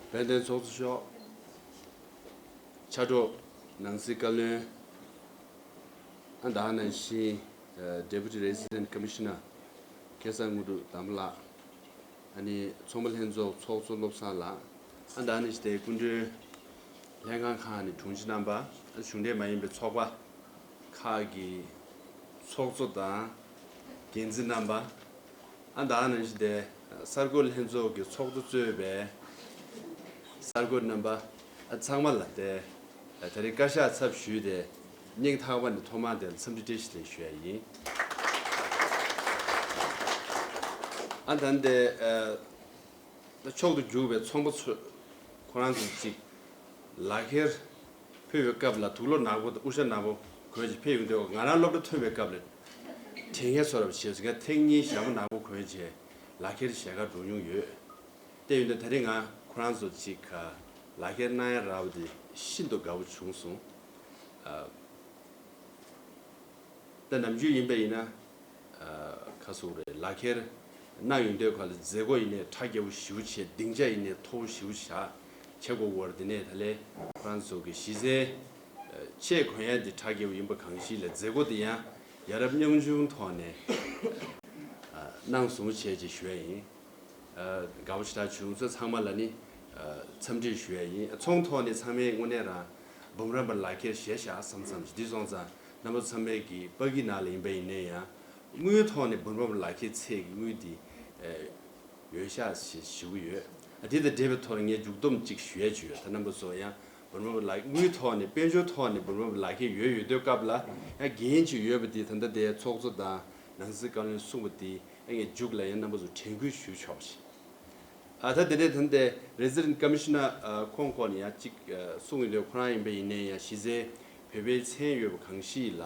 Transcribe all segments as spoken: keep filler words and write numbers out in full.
དཔལ་ལྡན་ཚོགས་གཙོ་མཆོག་ཕྱག་རོགས་ནང་སྲིད་བཀའ་བློན། ཨ་ད་ནང་བཞིན་Deputy Resident Commissioner ཁེ་བཟང་དངོས་གྲུབ་དམ་པ་ལགས། ཨ་ནི་ཚོང་པ་ལྷན་ཚོགས་ཚོགས་གཙོ་བློ་བཟང་ལགས། ཨ་ད་ནང་བཞིན་དེ་སྐུ་མགྲོན་ལྷན་ཁང་ཁག་ནས་དྲུང་ཆེ་རྣམ་པ། ཨ་གཞུང་འབྲེལ་མ་ཡིན་པའི་ཚོགས་པ་ཁག་གི་ཚོགས་གཙོ་དང་འགན་འཛིན་རྣམ་པ། ཨ་ད་ནང་བཞིན་དེ་གསར་འགོད་ལྷན་ཚོགས་ཀྱི་ཚོགས་གཙོ་གཙོས་པའི་གསར་འགོད་རྣམ་པ། ཨ་ཚང་མ་ལ་དེ་ད་རེས་བཀའ་ཤག་ཚབ་ཞུས་ཏེ་སྙིང་ཐག་པ་ནས་ཐོག་མར་དེ་ལ་འཚམས་འདྲི་བཀྲ་ཤིས་བདེ་ལེགས་ཞུ་ཡ་ཡིན། ཨ་ད་དེ་ཨ་མཆོག་ཏུ་གྱུར་པའི་ཚོང་པ་ཚོས་ཁོ་རང་ཚོ་གཅིག་ལག་ཁྱེར་ཕུལ་བའི་སྐབས་ལ་དུག་ལོག་ནག་པོ་དང་དབུ་ཞྭ་ནག་པོ་གོན་བྱས་ཕེབས་ཡོང་དུས། ང་རང་སློབ་གྲྭ་ཐོན་པའི་སྐབས་ལ་དྲན་མཁན་ཚོར་བ་བྱས་ཙང་ཐེངས་གཉིས་ཞྭ་མོ་ནག་པོ་གོན་བྱས་ལག་ཁྱེར་བཞེས་གར་འགྲོ་མྱོང་ཡོད། དེ་ཡིན་དུས་ད་རེས་ང་ཁོ་རང་ཚོ་གཅིག་ག་ལག་ཁྱེར་གནང་ཡ་རག་པ་དེ་ཤིན་ཏུ་དགའ་པོ་བྱུང་སོང་། ཨ། ད་ནམ་རྒྱུན་ཡིན་པ་ཡིན་ན། ཨ་ཁ་སུ་རེད། ལག་ཁྱེར་གནང་ཡོང་དུས་ག་ལ་མཛད་སྒོ་ཡིན་ནའི་གྲ་རྒྱས་པོ་ཞེ་པོ་བྱས། སྡིངས་ཆ་ཡིན་ནའི་མཐོ་པོ་ཞེ་པོ་བཞག་བྱེད་དགོས་པ་རེད། དེ་ནས་ད་ལས་ཁོ་རང་ཚོ་གི་གཞི་རྩའི་ཨ་ཆས་གོན་ཡ་འདི་གྲ་རྒྱས་པོ་ཡིན་པ་གང་ཞིག་ལ། མཛད་སྒོ་འདི་ཡང་ཡ་རབས་ཉམ་ཆུང་ཐོག་ནས་ཨ་གནང་སོང་བྱས་ཅེས་ཞུ་ཡ་ཡིན། ཨ་དགའ་པོ་ཞེ་དྲག་བྱུང་། ཚོ་ཚང་མ་ལ་ནི་ཨ་འཚམས་འདྲི་ཞུ་ཡ་ཡིན། ཚོང་ཐོག་ནས་ཚང་མས་དངོས་གནས་རང་འབུམ་རམས་པ་ལག་ཁྱེར་བཞེས་ཤག་བསམ་བསམ་ཞིག་འདི་སོང་ཙང་རྣམ་པ་ཚང་མས་ཀྱི་པ་ཀི་ནང་ལ་ཡིན་པ་ཡིན་ནའི་ཡང་དངུལ་ཐོག་ནས་འབུམ་རམས་པ་ལག་ཁྱེར་ཚད་ཀྱི་དངུལ་འདི་ཨ་ཡོད་ཤག་ཞེས་ཞུ་གི་ཡོད། ཨ་དེ་དང་འབྲེལ་བའི་ཐོག་ནས་ངས་མཇུག་སྡོམ་གཅིག་ཞུ་ཡ་ཅིག་ཡོད། ད་རྣམ་པ་ཚོ་ཡང་འབུམ་རམས་པ་ལག་དངུལ་ཐོག་ནས་དཔལ་འབྱོར་ཐོག་ནས་འབུམ་རམས་པ་ལག་ཁྱེར་ཡོད་ཡོད་དུས་སྐབས་ལ་ཡང་འགན་ཅིག་ཡོད་པ་འདི་ད་ལྟ་དེ་ཚོགས་གཙོ་དང་ནང་སྲིད་བཀའ་བློན་གསུངས་པ་འདི་ཨ་ངས་མཇུག་ལ་ཡང་རྣམ་པ་ཚོ་དྲན་སྐུལ་ཞུ་ཆོག་པ་ཞིག་ཨ་ད་དེ་འདྲའི་ད་ལྟའི་Resident Commissioner ཨ་ཁོང་ཁོ་ནས་ཡང་གཅིག་ཨ་གསུངས་ཡོད་དུས། ཁོ་རང་ཡིན་པ་ཡིན་ནའི་ཡང་གཞི་རྩའི་བོད་པའི་མཚན་ཡོད་པ་གང་ཞིག་ལ་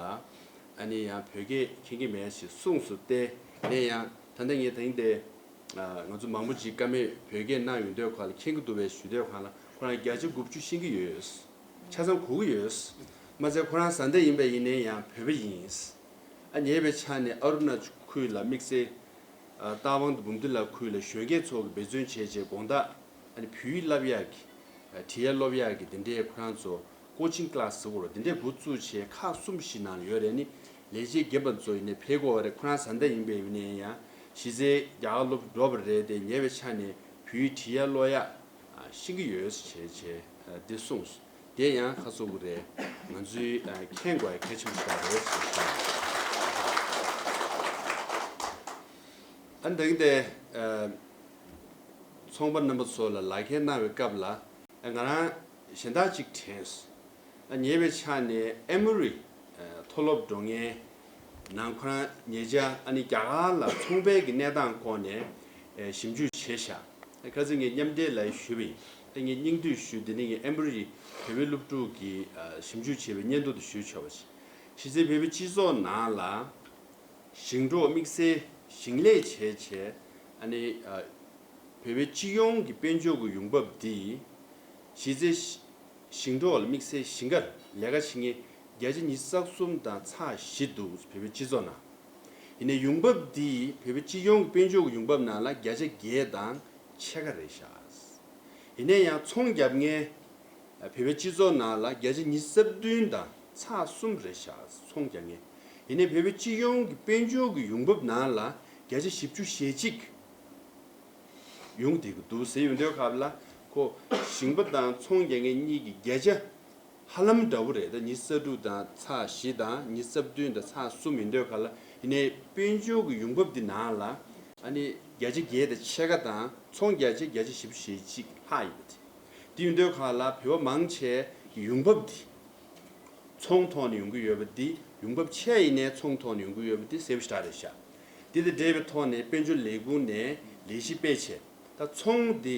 ཨ་ནི་ཡང་བོད་སྐད་མཁྱེན་གྱི་མེད་ཞེས་གསུངས་སོང་། དེ་ནས་ཡང་ད་ལྟ་ངས་ད་ཡིན་ཏེ་ཨ་ང་ཚོ་མང་པོ་ཅིག་བཀའ་མོལ་བོད་སྐད་གནང་ཡོང་དུས་ག་ལ་མཁྱེན་གྱི་འདུག་པས་ཞུ་དུས་ག་ལ་ཁོ་རང་བརྒྱ་ཆ་དགུ་བཅུ་ཤེས་ཀྱི་ཡོད། ཆ་ཚང་གོ་གི་ཡོད། མ་ཚད་ཁོ་རང་བཟའ་ཟླ་ཡིན་པ་ཡིན་ནའི་ཡང་བོད་པ་ཡིན། ཨ་ཉེ་བའི་ཆར་ནས་ཨ་རུ་ན་ཁུལ་ལ་དམིགས་བསལ་ཨ་རྟ་དབང་དང་འབུམ་སྡེ་ལ་ཁུལ་ལ་གཞོན་སྐྱེས་ཚོ་གིས་འབད་བརྩོན་བྱས་བྱས་དགོང་དག་ཨ་ནི་བོད་ཡིག་བསླབ་ཡག་གི་ཨ་བྲིས་ཡ་སློབ་ཡག་གི་དེ་འདྲའི་ཁོ་རང་ཚོ་ཀོ་ཆིང་ཀི་ལ་སི་ཟེར་དགོས་རེད། དེ་འདྲའི་འགོ་བཙུགས་བྱས་ཁག་གསུམ་བཞི་ནང་ལ་ཡོད་རེད། ནི་ལས་བྱེད་རྒན་པ་ཚོ་ཡིན་ནའི་ཕེབས་དགོས་པ་རེད། ཁོ་རང་བཟའ་ཟླ་ཡིན་པས་ཡིན་ནའི་ཡང་གཞི་རྩའི་རྒྱ་གར་སློབ་གྲྭ་འགྲོ་བ་རེད། དེ་ཉེ་བའི་ཆ་ནས་བོད་ཡིག་བྲིས་ཡ་ཀློག་ཡ་ཨ་ཤེས་ཀྱི་ཡོད་ཟེར་བྱས་བྱས་ཨ་འདི་གསུངས། དེ་ཡང་ཁ་སོ་གི་རེད། ང་ཚོའི་ཨ་མཁྱེན་དགོས་ཡ་གལ་ཆེན་པོ་ཞིག་རེད་ཟེར་བྱས། ཨ་འདི་གི་དེ་ཨ་ཚོང་པ་རྣམ་པ་ཚོ་ལ་ལག་ཁྱེར་གནང་བའི་སྐབས་ལ་ཨ་ང་རང་གཞན་དག་ཅིག་དྲན་སོང་། ཨ་ཉེ་བའི་ཆ་ནས་ཨེ་མོ་རི་ཨ་མཐོ་སློབ་འགྲོ་མཁན་ནང་ཁོ་རང་ཉེ་ཆར་ཨ་ནི་རྒྱ་གར་ལ་ཚོང་པའི་གི་གནས་སྟངས་སྐོར་ནས་ཨ་ཞིབ་འཇུག་བྱས་ཤག་ཨ་ཁ་སང་ངས་མཉམ་འབྲེལ་ལ་ཞུས་པ་ཡིན། ཨ་ངས་སྙིང་བསྡུས་ཞུས། དེ་ནི་ངས་ཨེ་མོ་རི་བོད་པའི་སློབ་ཕྲུག་གིས་ཨ་ཞིབ་འཇུག་བྱས་པའི་སྙན་ཐོ་དེ་ཞུས་ཆོག་པ་ཞིག་གཞི་རྩའི་བོད་པའི་སྤྱི་ཚོགས་ནང་ལ་ཞིང་འབྲོག་དམིགས་བསལ་ཞིང་ལས་བྱས་བྱས་ཨ་ནི་ཨ་བོད་པའི་སྤྱི་ཡོངས་ཀྱི་དཔལ་འབྱོར་གྱི་ཡོང་འབབ་འདི་གཞི་རྩའི་ཞིང་འབྲོག་ལ་དམིགས་བསལ་ཞིང་ཁར་ལས་ཀ་བྱེད་མཁན་བརྒྱ་ཆ་ཉི་ཤུ་རྩ་གསུམ་དང་ཚེག་བཞི་འདུག་བོད་པའི་སྤྱི་ཚོགས་ནང་། ཡིན་ནའི་ཡོང་འབབ་འདི་བོད་པའི་སྤྱི་ཡོངས་ཀྱི་དཔལ་འབྱོར་གྱི་ཡོང་འབབ་ནང་ལ་བརྒྱ་ཆ་བརྒྱད་དང་ཕྱེད་ཀ་རེད་ཤག་ཡིན་ནའི་ཡང་ཚོང་རྒྱག་མཁན་བོད་པའི་སྤྱི་ཚོགས་ནང་ལ་བརྒྱ་ཆ་ཉི་ཤུ་རྩ་བདུན་དང་ཚེག་གསུམ་རེད་ཤག་ཚོང་རྒྱག་མཁན། ཡིན་ནའི་བོད་པའི་སྤྱི་ཡོངས་ཀྱི་དཔལ་འབྱོར་གྱི་ཡོང་འབབ་ནང་ལ་བརྒྱ་ཆ་བཞི་བཅུ་ཞེ་གཅིག་ཡོང་བསྡད་ཀྱི་འདུག་ཟེར་ཡོང་དུས་སྐབས་ལ་ཁོ་ཞིང་པ་དང་ཚོང་རྒྱག་མཁན་གཉིས་ཀྱི་བརྒྱ་ཆ་ཧ་ལམ་འདྲ་པོ་རེད། ད་ཉི་ཤུ་རྩ་དྲུག་དང་ཚེག་བཞི་དང་ཉི་ཤུ་རྩ་བདུན་དང་ཚེག་གསུམ་ཡིན་དུས་སྐབས་ལ། ཡིན་ནའི་དཔལ་འབྱོར་གྱི་ཡོང་འབབ་འདི་ནང་ལ་ཨ་ནི་བརྒྱ་ཆ་བརྒྱད་དང་ཕྱེད་ཀ་དང་ཚོང་རྒྱག་བྱས་བརྒྱ་ཆ་བཞི་བཅུ་ཞེ་གཅིག་ལྷག་ཡོད་པ་དེ། དེ་ཡིན་དུས་སྐབས་ལ་བོད་པ་མང་ཆེ་གི་ཡོང་འབབ་འདི་ཚོང་ཐོག་ནས་ཡོང་གི་ཡོད་པ་འདི། ཡོང་འབབ་ཆེ་ཡིན་ནའི་ཚོང་ཐོག་ནས་ཡོང་གི་ཡོད་པ་འདི་གསལ་པོ་ཞེ་དྲག་རེད་ཤག་འདི་དང་འབྲེལ་བའི་ཐོག་ནས་དཔལ་འབྱོར་ལས་ཁུངས་ནས་ལས་གཞི་སྤེལ་བྱས། ད་ཚོང་འདི་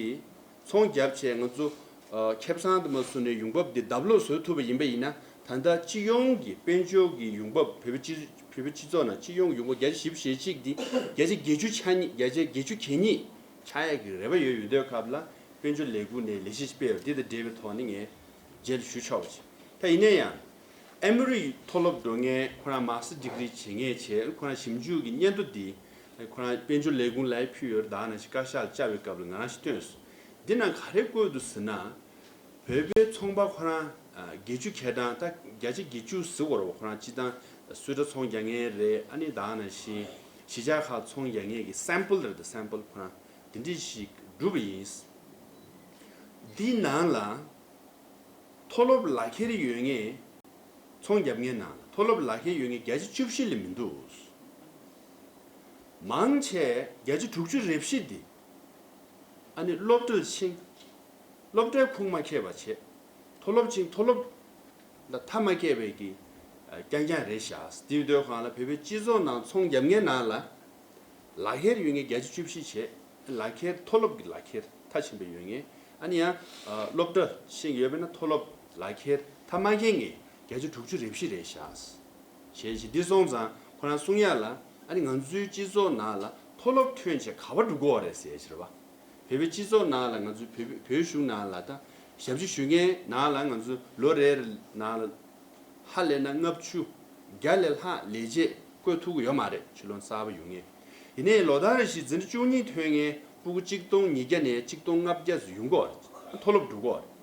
ཚོང་བརྒྱབ་བྱས་ང་ཚོ་ཨ་ཁེ་བཟང་དུ་མ་བཟུང་ནས་ཡོང་འབབ་འདི་ལྡབ་ལོག་བཟོ་ཐུབ་པ་ཡིན་པ་ཡིན་ན། ད་ལྟ་སྤྱི་ཡོངས་ཀྱི་དཔལ་འབྱོར་གྱི་ཡོང་འབབ། བོད་པའི་སྤྱི་བོད་པའི་སྤྱི་ཚོགས་ནང་སྤྱི་ཡོངས་ཡོང་འབབ་བརྒྱ་ཆ་བཞི་བཅུ་ཞེ་གཅིག་འདི་བརྒྱ་ཆ་བརྒྱད་ཅུ་ཆགས་ཉེ། བརྒྱ་ཆ་བརྒྱད་ཅུ་གྱ་གཉིས་ཆགས་ཡག་གི་རེ་བ་ཡོད། ཡོད་དུས་སྐབས་ལ་དཔལ་འབྱོར་ལས་ཁུངས་ནས་ལས་གཞི་སྤེལ་བ་འདི་དང་འབྲེལ་བའི་ཐོག་ནས་ངས་རྗེས་ལ་ཞུ་ཆོག་པ་བྱས། ད་ཡིན་ན་ཡང་ཨེ་མོ་རི་མཐོ་སློབ་འགྲོ་མཁན་ཁོ་རང་མཱ་སི་ཊར་ཌི་གི་རི་བྱེད་མཁན་བྱས། ཁོ་རང་ཞིབ་འཇུག་གི་སྙན་ཐོ་འདི་ཁོ་རང་དཔལ་འབྱོར་ལས་ཁུངས་ལ་ཕུལ་ཡོད་རེད། ད་ནང་བཞིན་བཀའ་ཤག་ལ་བཅར་བའི་སྐབས་ལ་ང་རང་ཞིག་བཏོན་སོང་ འདི་ནང་ག་རེ་བཀོད་འདུག་ཟེར་ན། བོད་པའི་ཚོང་པ་ཁོ་རང་ཨ་བརྒྱད་ཅུ་ཁེ་གྲངས། ད་བརྒྱ་ཆ་བརྒྱད་ཅུ་ཟེར་དགོས་རེད་པ། ཁོ་རང་སྤྱིར་བཏང་སུད་ཊ་ཚོང་རྒྱག་མཁན་རེད། ཨ་ནི་ད་ག་ནང་བཞིན་གཞིས་ཆགས་ཁག་ཚོང་རྒྱག་མཁན་གྱི་སེམ་པལ་རེད། ད་སེམ་པལ་ཁོ་རང་དེ་འདྲ་ཞིག་བསྒྲུབས་པ་ཡིན། འདི་ནང་ལ་མཐོ་སློབ་ལག་ཁྱེར་ཡོད་མཁན། ཚོང་རྒྱག་མཁན་ནང་ལ་མཐོ་སློབ་ལག་ཁྱེར་ཡོད་མཁན་བརྒྱ་ཆ་བཅུ་བཞི་ལས་མི་འདུག། མང་ཆེ་བརྒྱ་ཆ་དྲུག་ཅུ་རེ་བཞི་འདི་ཨ་ནི་སློབ་གྲྭར་ཕྱིན། སློབ་གྲྭའི་ཁུངས་མ་འཁྱོལ་བ་བྱས། མཐོ་སློབ་ཕྱིན། མཐོ་སློབ་ལ་མཐའ་མ་བསྐྱལ་བའི་གི་ཨ་རྐྱང་རྐྱང་རེད་ཤག། དེ་ཡིན་དུས་སྒང་ལ་བོད་པའི་སྤྱི་ཚོགས་ནང་ཚོང་རྒྱག་མཁན་ནང་ལ་ལག་ཁྱེར་ཡོད་མཁན་བརྒྱ་ཆ་བཅུ་བཞི་བྱས། ལག་ཁྱེར་མཐོ་སློབ་ཀྱི་ལག་ཁྱེར་མཐར་ཕྱིན་པ་ཡོད་མཁན། ཨ་ནི་ཡང་ཨ་སློབ་གྲྭ་ཕྱིན་ཡོད་པ་ཡིན་ན་མཐོ་སློབ་ལག་ཁྱེར་མཐར་མ་འཁྱོལ་མཁན་བརྒྱ་ཆ་དྲུག་ཅུ་རེ་བཞི་རེད་ཤག། བྱས་ཙང་འདི་སོང་ཙང་ཁོ་རང་གསུང་ཡ་ལ། ཨ་ནི་ང་ཚོའི་སྤྱི་ཚོགས་ནང་ལ་མཐོ་སློབ་ཐོན་བྱས་ག་པར་འགྲོ་གི་ཡོད་རེད་ཟེར་ཡ་ཅིག་རེད་པ། བོད་པའི་སྤྱི་ཚོགས་ནང་ལ་ང་ཚོའི་བོད་བོད་གཞུང་ནང་ལ་ད་ཞབས་ཕྱི་ཞུ་མཁན་ནང་ལ་ང་ཚོ་ལོ་རེའི་ནང་ལ་ཧ་ལས་ན་ལྔ་བཅུ་བརྒྱ་ལས་ལྷག་ལས་བྱེད་བསྐོས་ཐུབ་ཀྱི་ཡོད་མ་རེད། ཕྱི་ལོགས་གསར་པ་ཡོང་མཁན། ཡིན་ནའི་ལོ་ལྟར་རེ་བཞིན་འཛིན་གྲྭ་བཅུ་གཉིས་ཐོན་མཁན་ཕྲུ་གུ་གཅིག་སྟོང་ཉིས་བརྒྱ་ནས་གཅིག་སྟོང་ལྔ་བརྒྱ་ཙམ་ཡོང་གི་ཡོད་རེད། མཐོ་སློབ་འགྲོ་གི་ཡོད་རེད།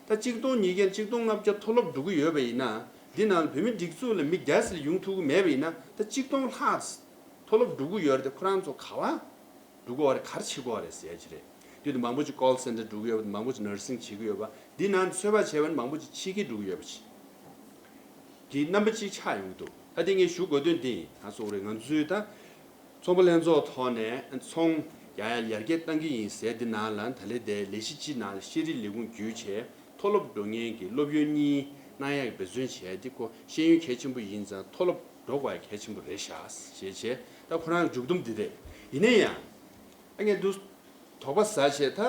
ད་གཅིག་སྟོང་ཉིས་བརྒྱ་གཅིག་སྟོང་ལྔ་བརྒྱ་མཐོ་སློབ་འགྲོ་གི་ཡོད་པ་ཡིན་ན། འདི་ནང་བོད་མི་སྒྲིག་འཛུགས་ལ་མི་བརྒྱ་ཙམ་ཡོང་ཐུབ་ཀྱི་མེད་པ་ཡིན་ན། ད་གཅིག་སྟོང་ལྷག་མཐོ་སློབ་འགྲོ་གི་ཡོད་རེད་དེ། ཁོ་རང་ཚོ་ག་པར་འགྲོ་གི་ཡོད་རེད། ག་རེ་བྱེད་ཀྱི་ཡོད་རེད་ཟེར་ཡ་ཅིག་རེད། དེ་དུས་མང་པོ་ཅིག་ཀོལ་སེན་ཊར་འགྲོ་གི་ཡོད་པ། མང་པོ་ཅིག་ནར་སིང་བྱེད་ཀྱི་ཡོད་པ། འདི་ནང་ཚོད་དཔག་བྱས་པ་ན་མང་པོ་ཅིག་ཕྱི་རྒྱལ་འགྲོ་གི་ཡོད་པ་ཅིག་གི་རྣམ་པ་ཅིག་ཆགས་ཡོང་གི་འདུག། ད་དེ་ངས་ཞུ་དགོས་དོན་འདི་ཡིན། ད་སོག་རེད། ང་ཚོས་ད་ཚོང་པ་ལྷན་ཚོགས་ཐོག་ནས་ཚོང་ཡ་ཡ་ཡར་རྒྱས་གཏང་གི་ཡིན་ཟེར། འདི་ནང་ལ་ད་ལས་དེ་ལས་གཞི་སྤྱི་ནང་ལ་ཤེས་རིག་ལས་ཁུངས་བརྒྱུད་བྱས་མཐོ་སློབ་འགྲོ་མཁན་གྱི་སློབ་ཡོན་གཉིས་གནང་ཡག་གི་འབད་བརྩོན་བྱས་ཏེ། ཁོ་ཤེས་ཡོན་གལ་ཆེན་པོ་ཡིན་ཙང་མཐོ་སློབ་འགྲོ་དགོས་ཡ་གལ་ཆེན་པོ་རེད་ཤག་ཞེས་བྱས། ད་ཁོ་རང་མཇུག་སྡོམ་འདི་རེད། ཡིན་ན་ཡང་ཨ་ངས་འདུག་དོགས་པ་ཟ་བྱས། ད་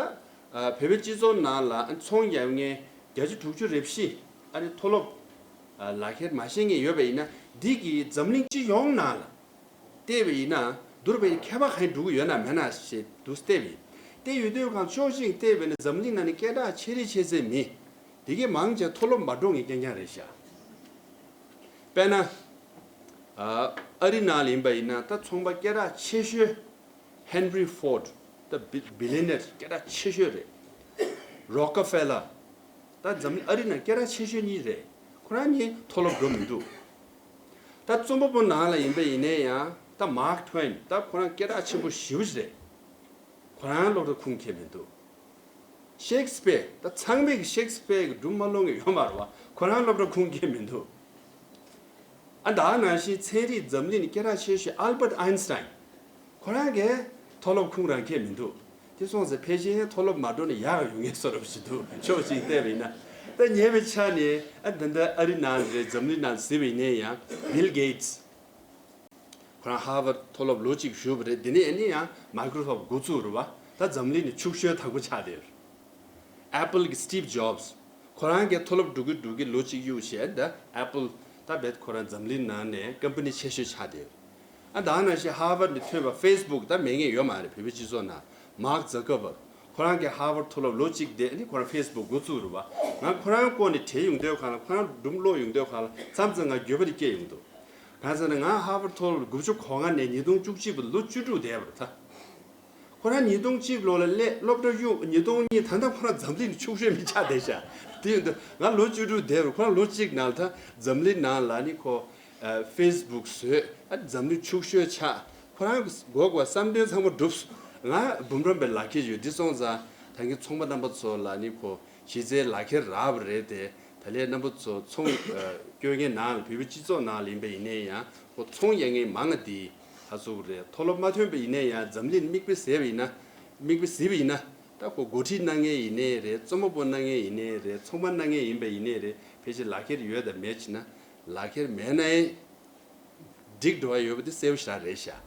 ཨ་བོད་པའི་སྤྱི་ཚོགས་ནང་ལ་ཚོང་རྒྱག་མཁན་བརྒྱ་ཆ་དྲུག་ཅུ་རེ་བཞི་ཨ་ནི་མཐོ་སློབ་ཨ་ལག་ཁྱེར་མ་ཤེས་མཁན་ཡོད་པ་ཡིན་ན། འདི་གིས་འཛམ་གླིང་སྤྱི་ཡོངས་ནང་ལ་བལྟས་པ་ཡིན་ན་འདུག་པའི་ཁྱད་པར་གང་འགྲོ་གི་ཡོད་ན་མེད་ན་ཞེས་འདུག་བལྟས་པ་ཡིན། བལྟས་ཡོད་དུས་སྒང་ཕྱོགས་གཅིག་བལྟས་པ་ཡིན་ན་འཛམ་གླིང་ནང་ནས་སྐད་གྲགས་ཆེ་རིགས་ཆེ་ཚད་མི་དེ་གའི་མང་ཆེ་མཐོ་སློབ་མ་འགྲོ་མཁན་རྐྱང་རྐྱང་རེད་ཤག། དཔེར་ན་ཨ་ཨ་རི་ནང་ལ་ཡིན་པ་ཡིན་ན་ད་ཚོང་པ་སྐད་གྲགས་ཆེ་ཤོས་ཧེན་རི་ཕོར་ཌི། ད་བི་བི་ལི་ཡ་ནེར་སྐད་གྲགས་ཆེ་ཤོས་རེད། རོ་ཀ་ཕེ་ལར། ད་འཛམ་གླིང་ཨ་རི་ནང་སྐད་གྲགས་ཆེ་ཤོས་གཉིས་རེད། ཁོ་རང་གཉིས་མཐོ་སློབ་འགྲོ་མི་འདུག། ད་རྩོམ་པ་པོ་ནང་ལ་ཡིན་པ་ཡིན་ནའི་ཡང་ད་མཱག་ཊུ་ཝེན། ད་ཁོ་རང་སྐད་གྲགས་ཆེན་པོ་ཞེ་པོ་ཅིག་རེད། ཁོ་རང་སློབ་གྲྭ་ཁུངས་འཁྱོལ་མི་འདུག། ཤེག་སི་པི་ཡར། ད་ཚང་མས་ཀྱི་ཤེག་སི་པི་ཡར་གྱི་སྒྲུང་མ་ཀློག་མཁན་ཡོད་མ་རེད་པ། ཁོ་རང་སློབ་གྲྭ་ཁུངས་འཁྱོལ་མི་འདུག། ཨ་ད་ནང་བཞིན་ཚན་རིག་འཛམ་གླིང་ནས་སྐད་གྲགས་ཆེ་ཤོས་ཨལ་བར་ཊི་ཨན་སི་ཊན། ཁོ་རང་གིས་མཐོ་སློབ་ཁུངས་རང་འཁྱོལ་མི་འདུག། དེ་སོང་ཙང་ཕལ་ཆེར་མཐོ་སློབ་མ་འགྲོ་ན་ཡག་ཡོང་ངེས་བཟོ་འདྲ་ཞིག་འདུག། ཕྱོགས་གཅིག་བལྟས་པ་ཡིན་ན། ད་ཉེ་བའི་ཆར་ནས་ཨ་ད་ལྟ་ཨ་རི་ནང་རེད། འཛམ་གླིང་ནང་གཟིགས་པ་ཡིན་ན་ཡང་བིལ་གེ་ཊི་སི། ཁོ་རང་ཧར་ཝར་མཐོ་སློབ་ལོ་གཅིག་བཞུགས་པ་རེད། དེ་ནས་ཨ་ནི་ཡང་མའི་ཀོ་རོ་སོཕ་ཊི་འགོ་བཙུགས་རེད་པ། ད་འཛམ་གླིང་ནས་ཕྱུག་ཤོས་དང་པོ་ཆགས་བསྡད་ཡོད་རེད། ཨེ་པལ་གྱི་སི་ཊིབ་ཇོབ་སི། ཁོ་རང་གིས་མཐོ་སློབ་འགྲོ་གི་འགྲོ་གི་ལོ་གཅིག་གཡུགས་བྱས། ད་ཨེ་པལ་ད་རྦད་ཁོ་རང་འཛམ་གླིང་ནང་ནས་ཀམ་པ་ནི་ཆེ་ཤོས་ཆགས་བསྡད་ཡོད། ཨ་ད་ནང་བཞིན་ཧར་ཝར་ནས་ཐོན་པ་ཕེ་སི་བུག་ད་མེད་མཁན་ཡོད་མ་རེད། བོད་པའི་སྤྱི་ཚོགས་ནང་མཱག་ཛ་ཀར་བྷག། ཁོ་རང་གིས་ཧར་ཝར་མཐོ་སློབ་ལོ་གཅིག་བསྡད་ནས་ཁོ་རང་ཕེ་སི་བུག་འགོ་བཙུགས་རེད་པ། ང་ཁོ་རང་སྐོར་ནས་དྲན་ཡོང་དུས་སྒང་ལ། ཁོ་རང་སྒྲུང་ཀློག་ཡོང་དུས་སྒང་ལ་མཚམས་མཚམས་ང་འགྱོད་པ་རེ་སྐྱེ་ཡོང་འདུག། གང་ཟེར་ན་ང་ཧར་ཝར་མཐོ་སློབ་དགུ་བཅུ་གོ་ལྔ་ནས་ཉིས་སྟོང་བཅུ་གཅིག་བར་ལོ་བཅུ་དྲུག་བསྡད་པ་རེད་ད། ཁོ་རང་ཉིས་སྟོང་གཅིག་ལོ་ལ་སླེབས། སློབ་གྲྭ་གཡུགས། ཉིས་སྟོང་གཉིས། ད་ལྟ་ཁོ་རང་འཛམ་གླིང་ནས་ཕྱུག་ཤོས་མི་ཆགས་བསྡད་ཤག། དེ་ཡིན་དུས་ང་ལོ་བཅུ་དྲུག་བསྡད་པ་རེད། ཁོ་རང་ལོ་གཅིག་ནང་ལ་ད་འཛམ་གླིང་ནང་ལ་ནི་ཁོ་ཨ་ཕེ་སི་བུག་བཟོས། ཨ་འཛམ་གླིང་ཕྱུག་ཤོས་ཆགས། ཁོ་རང་དགོས་དགོས་བསམ་དོན་ཚང་མ་འགྲུབ། ང་འབུམ་རམས་པའི་ལག་ཁྱེར་ཡོད། འདི་སོང་ཙང་ད་གིན་ཚོང་པ་རྣམ་པ་ཚོ་ལ་ནི་ཁོ་གཞི་རྩའི་ལག་ཁྱེར་རག་པ་རེད་དེ། ད་ལན་རྣམ་པ་ཚོ་ཚོང་ཨ་སྐྱོན་མཁན་ནང་ལ་བོད་པའི་སྤྱི་ཚོགས་ནང་ལ་ཡིན་པ་ཡིན་ནའི་ཡང་ཁོ་ཚོང་གཡར་མཁན་མང་ང་འདི་ཧ་སོ་གི་རེད། མཐོ་སློབ་མ་ཐོན་པ་ཡིན་ནའི་ཡང་འཛམ་གླིང་མིག་དཔེ་གཟིགས་པ་ཡིན་ན། མིག་དཔེ་གཟིགས་པ་ཡིན་ན། ད་ཁོ་འགོ་ཁྲིད་གནང་མཁན་ཡིན་ནའི་རེད། རྩོམ་པ་པོ་གནང་མཁན་ཡིན་ནའི་རེད། ཚོང་པ་གནང་མཁན་ཡིན་པ་ཡིན་ནའི་རེད། ཕལ་ཆེར་ལག་ཁྱེར་ཡོད་དང་མེད་བྱས་ན། ལག་ཁྱེར་མེད་ནའི་འགྲིག་འགྲོ་བ་ཡོད་པ་དེ་གསལ་པོ་ཞེ་དྲག་རེད་ཤག།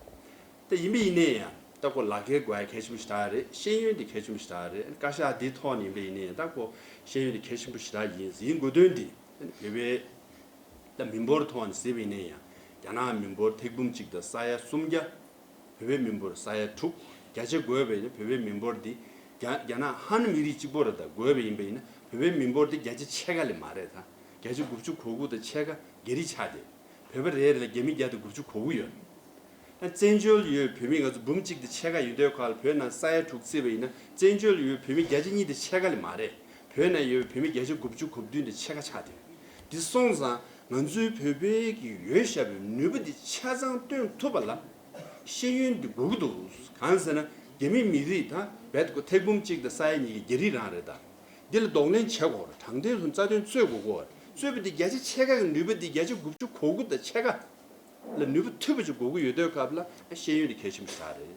ད་ཡིན་པ་ཡིན་ནའི་ཡང་ད་ཁོ་ལག་ཁྱེར་དགོས་ཡ་གལ་ཆེན་པོ་ཞེ་དྲག་རེད། ཤེས་ཡོན་དེ་གལ་ཆེན་པོ་ཞེ་དྲག་རེད། བཀའ་ཤག་འདི་ཐོག་ནས་ཡིན་པ་ཡིན་ནའི་ཡང་ད་ཁོ་ཤེས་ཡོན་དེ་གལ་ཆེན་པོ་ཞེ་དྲག་ཡིན། ཡིན་དགོས་དོན་འདི་བོད་པའི་ད་མི་འབོར་ཐོག་ནས་གཟིགས་པ་ཡིན་ན་ཡང་རྒྱ་ནག་མི་འབོར་ཐེར་འབུམ་གཅིག་དང་ས་ཡ་སུམ་བརྒྱ། བོད་པའི་མི་འབོར་ས་ཡ་དྲུག། བརྒྱ་ཆ་བགོས་པ་ཡིན་ན་བོད་པའི་མི་འབོར་འདི་རྒྱ་རྒྱ་ནག་ཧན་མི་རིགས་གཅིག་པོ་རེད། ད་བགོས་པ་ཡིན་པ་ཡིན་ན་བོད་པའི་མི་འབོར་འདི་བརྒྱ་ཆ་ཕྱེད་ཀ་ལས་མ་རེད། ད་བརྒྱ་ཆ་དགུ་བཅུ་གོ་དགུ་དང་ཕྱེད་ཀ་རྒྱ་རིགས་ཆགས་ཏེ། བོད་པ་རེ་རེ་ལ་རྒྱ་མི་བརྒྱ་དང་དགུ་བཅུ་གོ་དགུ་ཡོད། བཙན་བྱོལ་ཡོད་བོད་མི་ང་ཚོ་འབུམ་གཅིག་དང་ཕྱེད་ཀ་ཡོད་དུས་སྐབས་ལ་བོད་ནང་ས་ཡ་དྲུག་བརྩིས་པ་ཡིན་ན་བཙན་བྱོལ་ཡོད་བོད་མི་བརྒྱ་ཆ་གཉིས་དང་ཕྱེད་ཀ་ལས་མ་རེད། བོད་ནང་ཡོད་བོད་མི་བརྒྱ་ཆ་དགུ་བཅུ་གོ་བདུན་དང་ཕྱེད་ཀ་ཆགས་བསྡད་ཡོད། འདི་སོང་ཙང་ང་ཚོའི་བོད་པའི་གི་ཡོད་བཞག་པའི་ནུས་པ་འདི་ཆ་ཚང་བཏོན་ཐུབ་པ་ལ་ཤེས་ཡོན་འདི་དགོས་ཀྱི་འདུག་གང་ཟེར་ན་རྒྱ་མི་མི་རིགས་དང་རྦད་དེ་ཁོ་ཐེར་འབུམ་གཅིག་དང་ས་ཡ་གཉིས་ཀྱི་རྒྱ་རིགས་རང་རེད་ད། འདི་ལ་གདོང་ལེན་བྱེད་དགོས་རེད། དྲང་བདེན་སུ་རྩ་དོན་རྩོད་དགོས་ཀྱི་རེད། རྩོད་པ་འདི་བརྒྱ་ཆ་ཕྱེད་ཀ་གི་ནུས་པ་འདི་བརྒྱ་ཆ་དགུ་བཅུ་གོ་དགུ་དང་ཕྱེད་ཀ་ལ་ནུས་པ་ཐུབ་པ་ཅིག་དགོས་ཀྱི་ཡོད་དུས་སྐབས་ལ་ཤེས་ཡོན་དེ་གལ་ཆེན་པོ་ཞིག་རེད།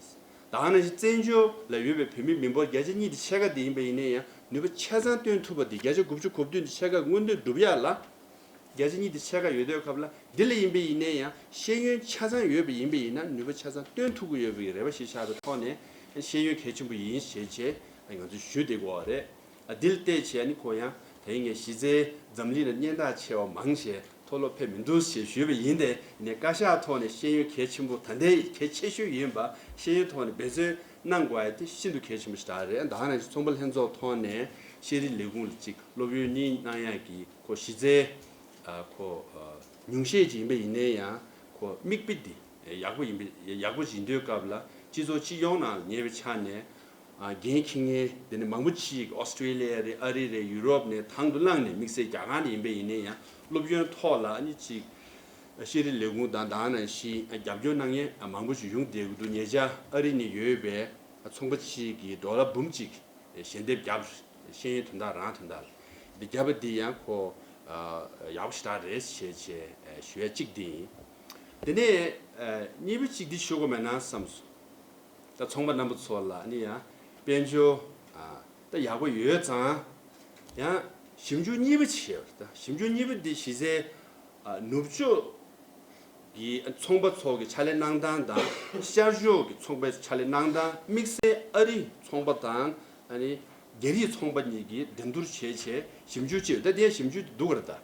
ད་ག་ནང་བཞིན་བཙན་བྱོལ་ལ་ཡོད་པའི་བོད་མི་མི་འབོར་བརྒྱ་ཆ་གཉིས་དང་ཕྱེད་ཀ་དེ་ཡིན་པ་ཡིན་ན་ཡང་ནུས་པ་ཆ་ཚང་བཏོན་ཐུབ་པ་དེ་བརྒྱ་ཆ་དགུ་བཅུ་གོ་བདུན་དང་ཕྱེད་ཀ་མངོན་འདོད་སྒྲུབ་ཡག་ལ་བརྒྱ་ཆ་གཉིས་དང་ཕྱེད་ཀ་ཡོད་དུས་སྐབས་ལ་འདི་ལ་ཡིན་པ་ཡིན་ན་ཡང་ཤེས་ཡོན་ཆ་ཚང་ཡོད་པ་ཡིན་པ་ཡིན་ན་ནུས་པ་ཆ་ཚང་བཏོན་ཐུབ་ཀྱི་ཡོད་པའི་རེ་བ་ཞིག་བཞག་པའི་ཐོག་ནས་ཤེས་ཡོན་གལ་ཆེན་པོ་ཡིན་ཞེས་བྱས་ང་ཚོས་ཞུ་བསྡད་ཀྱི་ཡོད་རེད། ཨ་འདི་ལ་བལྟས་བྱས་ནི་ཁོ་ཡང་དེ་ངས་གཞི་རྩའི་འཛམ་གླིང་ལ་སྙན་གྲགས་ཆེ་བ་མང་ཞེས་མཐོ་སློབ་ཕེབས་མི་འདུག་ཞེས་ཞུས་པ་ཡིན་ཏེ་ནས་བཀའ་ཤག་ཐོག་ནས་ཤེས་ཡོན་གལ་ཆེན་པོ་ད་ལྟའི་གལ་ཆེ་ཤོས་ཡིན་པ་ཤེས་ཡོན་ཐོག་ནས་འབད་བརྩོན་གནང་དགོས་ཡ་དེ་ཤིན་ཏུ་གལ་ཆེན་པོ་ཞིག་རེད། ད་ག་ནང་བཞིན་ཚོང་པ་ལྷན་ཚོགས་ཐོག་ནས་ཤེས་རིག་ལས་ཁུངས་ལ་གཅིག་སློབ་ཡོན་གཉིས་གནང་ཡ་གི་ཁོ་གཞི་རྩའི་ཨ་ཁོ་ཨ་ཉུང་ཤས་ཅིག་ཡིན་པ་ཡིན་ན་ཡང་ཁོ་མིག་དཔེ་འདི་ཡག་པོ་ཡིན་པ་ཡག་པོ་ཡིན་དུས་སྐབས་ལ་སྤྱི་ཚོགས་སྤྱི་ཡོངས་ནང་ལ་ཉེ་བའི་ཆ་ནས། ཨ་འགན་འཁྱེར་མཁན་དེ་ནི་མང་པོ་ཅིག་ཨོ་སི་ཀྲི་ལི་ཡ་རེད། ཨ་རི་རེད། ཡུ་རོབ་ནས་དང་དུ་བླངས་ནས་དམིགས་བསལ་རྒྱ་གར་ནས་ཡིན་པ་ཡིན་ན་ཡང་སློབ་ཡོན་ཐོག་ལ་ཨ་ནི་ཅིག་ཤེས་རིག་ལས་ཁུངས་དང་དེ་ནང་བཞིན་རྒྱབ་སྐྱོར་གནང་མཁན་མང་པོ་ཞིག་ཡོང་བསྡད་ཀྱི་འདུག་ཉེ་ཆར་ཨ་རི་ནས་ཡོད་པའི་ཚོང་པ་ཅིག་གིས་ཌོ་ལར་འབུམ་གཅིག་ཞལ་འདེབས་བརྒྱབ། ཤེས་ཡོན་དོན་དག་རང་དོན་དག་ལ་འདི་བརྒྱབ་པ་འདི་ཡང་ཁོ་ཡག་པོ་ཞེ་དྲག་རེད་ཞེས་བྱས་ཞུ་ཡ་གཅིག་འདི་ཡིན། དེ་ནས་གཉིས་པ་གཅིག་འདི་ཞུ་དགོས་མེད་ན་བསམ་སོང་། ད་ཚོང་པ་རྣམ་པ་ཚོ་ལ་ནི་ཡང་དཔལ་འབྱོར་ཨ་ད་ཡག་པོ་ཡོད་ཙང་ཡང་ཞིབ་འཇུག་གཉིས་པ་བྱས་པ་རེད། ད་ཞིབ་འཇུག་གཉིས་པ་འདི་གཞི་རྩའི་ཨ་ནུབ་ཕྱོགས་ཀྱི་ཚོང་པ་ཚོ་གི་ཕྱག་ལས་གནང་སྟངས་དང་ཤར་ཕྱོགས་ཀྱི་ཚོང་པའི་ཕྱག་ལས་གནང་སྟངས་དམིགས་བསལ་ཨ་རིའི་ཚོང་པ་དང་ཨ་ནི་རྒྱ་རིགས་ཚོང་པ་གཉིས་ཀྱིས་འགྲན་བསྡུར་བྱས་བྱས་ཞིབ་འཇུག་བྱས་ཡོད། ད་དེ་ཡང་ཞིབ་འཇུག་འདི་སྡུག་ག་རེད་ད།